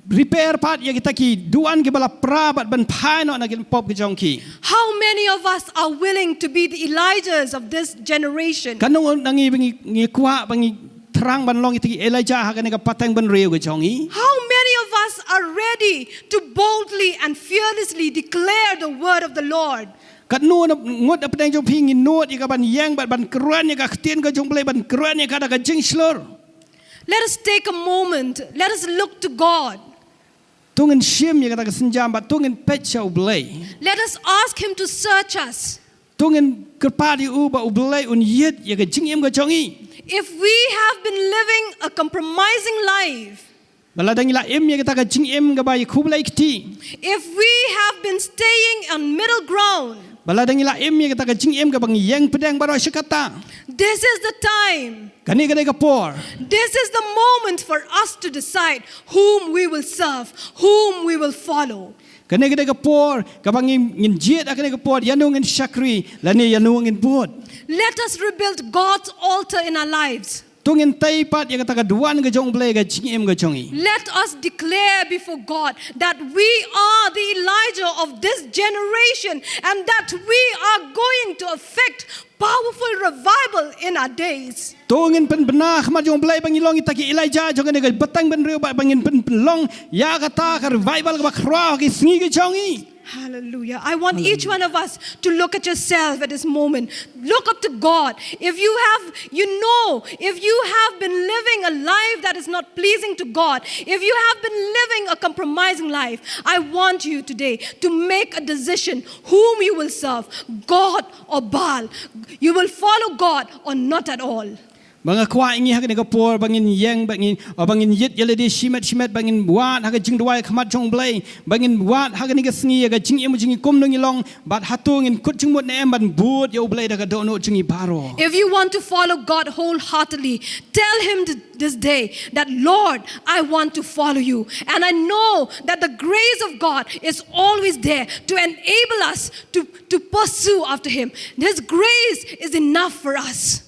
repair pat ïa kita ki duwan kiba la pra bad ban phai noh na ki pop ki jong ki. How many of us are willing to be the Elijahs of this generation? Katno na ngi ba ngi, ngi kwah ba ngi thrang ban long kita ki Elijah ha kane ka pateng bynriew ka jong ngi? How many of us are ready to boldly and fearlessly declare the word of the Lord? Katno na ngut hapdeng jong phi ngi nud ïa kaban ïeng bad ban kren ïa ka ktien ka jong U Blei, ban kren ïa ka da ka jingshlur? Let us take a moment. Let us look to God. To ngin shim ïa kata ka sienjam bad to ngin peit sha U Blei. Let us ask Him to search us. To ngin kyrpad ïa u ba U Blei un ïeit ïa ka jingim ka jong ngi. If we have been living a compromising life, Ba lada ngi la im ïa kata ka jingim kaba ïakhublei kti. If we have been staying on middle ground, Ba lada ngi la im ïa kata ka jingim kaba ngi ïeng pdeng baroh shi katta. This is the time. Kane ka dei ka por. This is the moment for us to decide whom we will serve, whom we will follow. Kane ka dei ka por kaba ngi, ngin jied ha kane ka por ïano ngin shakri lane ïano ngin bud. Let us rebuild God's altar in our lives. To ngin tei pat ïa kata ka duwan ka jong U Blei ha ka jingim ka jong ngi. Let us declare before God that we are the Elijah of this generation and that we are going to affect powerful revival in our days. To ngin pynbna ha khmat jong U Blei ba ngin long kita ki Elijah jong kane ka batang bynriew, ba ngin pyn, pynlong ïa kata ka revival kaba khraw ha ki sngi ka jong ngi. Hallelujah. I want each one of us to look at yourself at this moment. Look up to God. If you have, you know, if you have been living a life that is not pleasing to God, if you have been living a compromising life, I want you today to make a decision whom you will serve, God or Baal. You will follow God or not at all. Ba nga kwah ïa ngi ha kane ka por ba ngin ïeng, ba ngin, ba ngin ïit ïa lade shimet shimet, ba ngin wad ha ka jingduwai ha khmat jong U Blei, ba ngin wad ha kane ka sngi ïa ka jingim jong ngi kumno ngi long, bad hato ngin kut jingmut ne em ban bud ïa U Blei da ka dohnud jong ngi baroh. If you want to follow God wholeheartedly, tell Him th- this day that, Lord, I want to follow you. And I know that the grace of God is always there to enable us to, to pursue after Him. His grace is enough for us.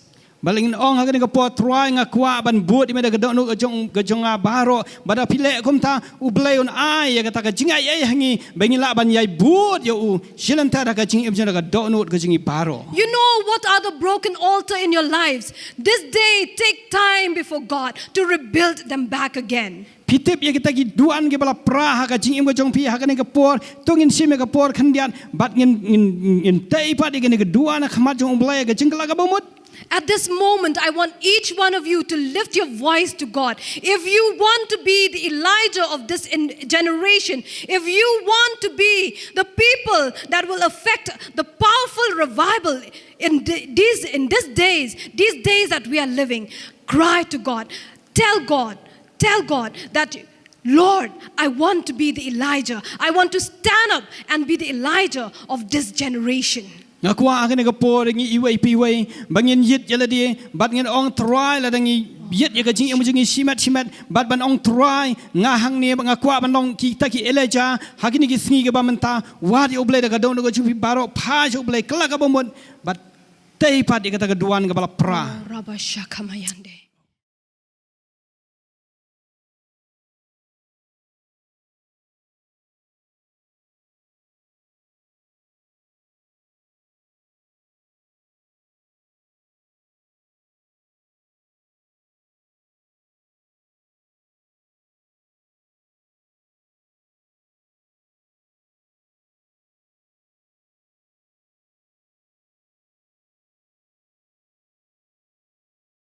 Ba la ngin ong ha kane ka por, Trai, nga kwah ban bud ïa me da ka dohnud ka jong, ka jong nga baroh. Bad lada phi leh kumta, U Blei un ai ïa kata ka jingai ei ha ngi ba ngin lah ban ïai bud ïa u shi lynter ha ka jingim jong ngi da ka dohnud ka jong ngi baroh. You know what are the broken altar in your lives? This day, take time before God to rebuild them back again. Phi tip ïa kita ki duwan kiba la pra ha ka jingim ka jong phi ha kane ka por? To ngin shim ïa ka por khyndiat bad ngin, ngin, ngin tei pat ïa kane ka duwan ha khmat jong U Blei ha ka jingkylla kaba mut. At this moment, I want each one of you to lift your voice to God. If you want to be the Elijah of this in generation, if you want to be the people that will affect the powerful revival in th- these, in these days, these days that we are living, cry to God. Tell God, tell God that, Lord, I want to be the Elijah. I want to stand up and be the Elijah of this generation. Nga kwah ha kane ka por ngi iwei pa iwei ba ngin ïit ïa lade bad ngin ong, Trai, lada ngi ïit ïa ka jingim jong ngi shimet shimet bad ban ong, Trai, nga hangne ba nga kwah ban long kita ki Elijah ha kine ki sngi kiba mynta. Wad ïa U Blei da ka dohnud ka jong phi baroh, phai sha U Blei kylla kaba mut bad tei pat ïa kata ka duwan kaba la pra. Oh, Rabashakamayande.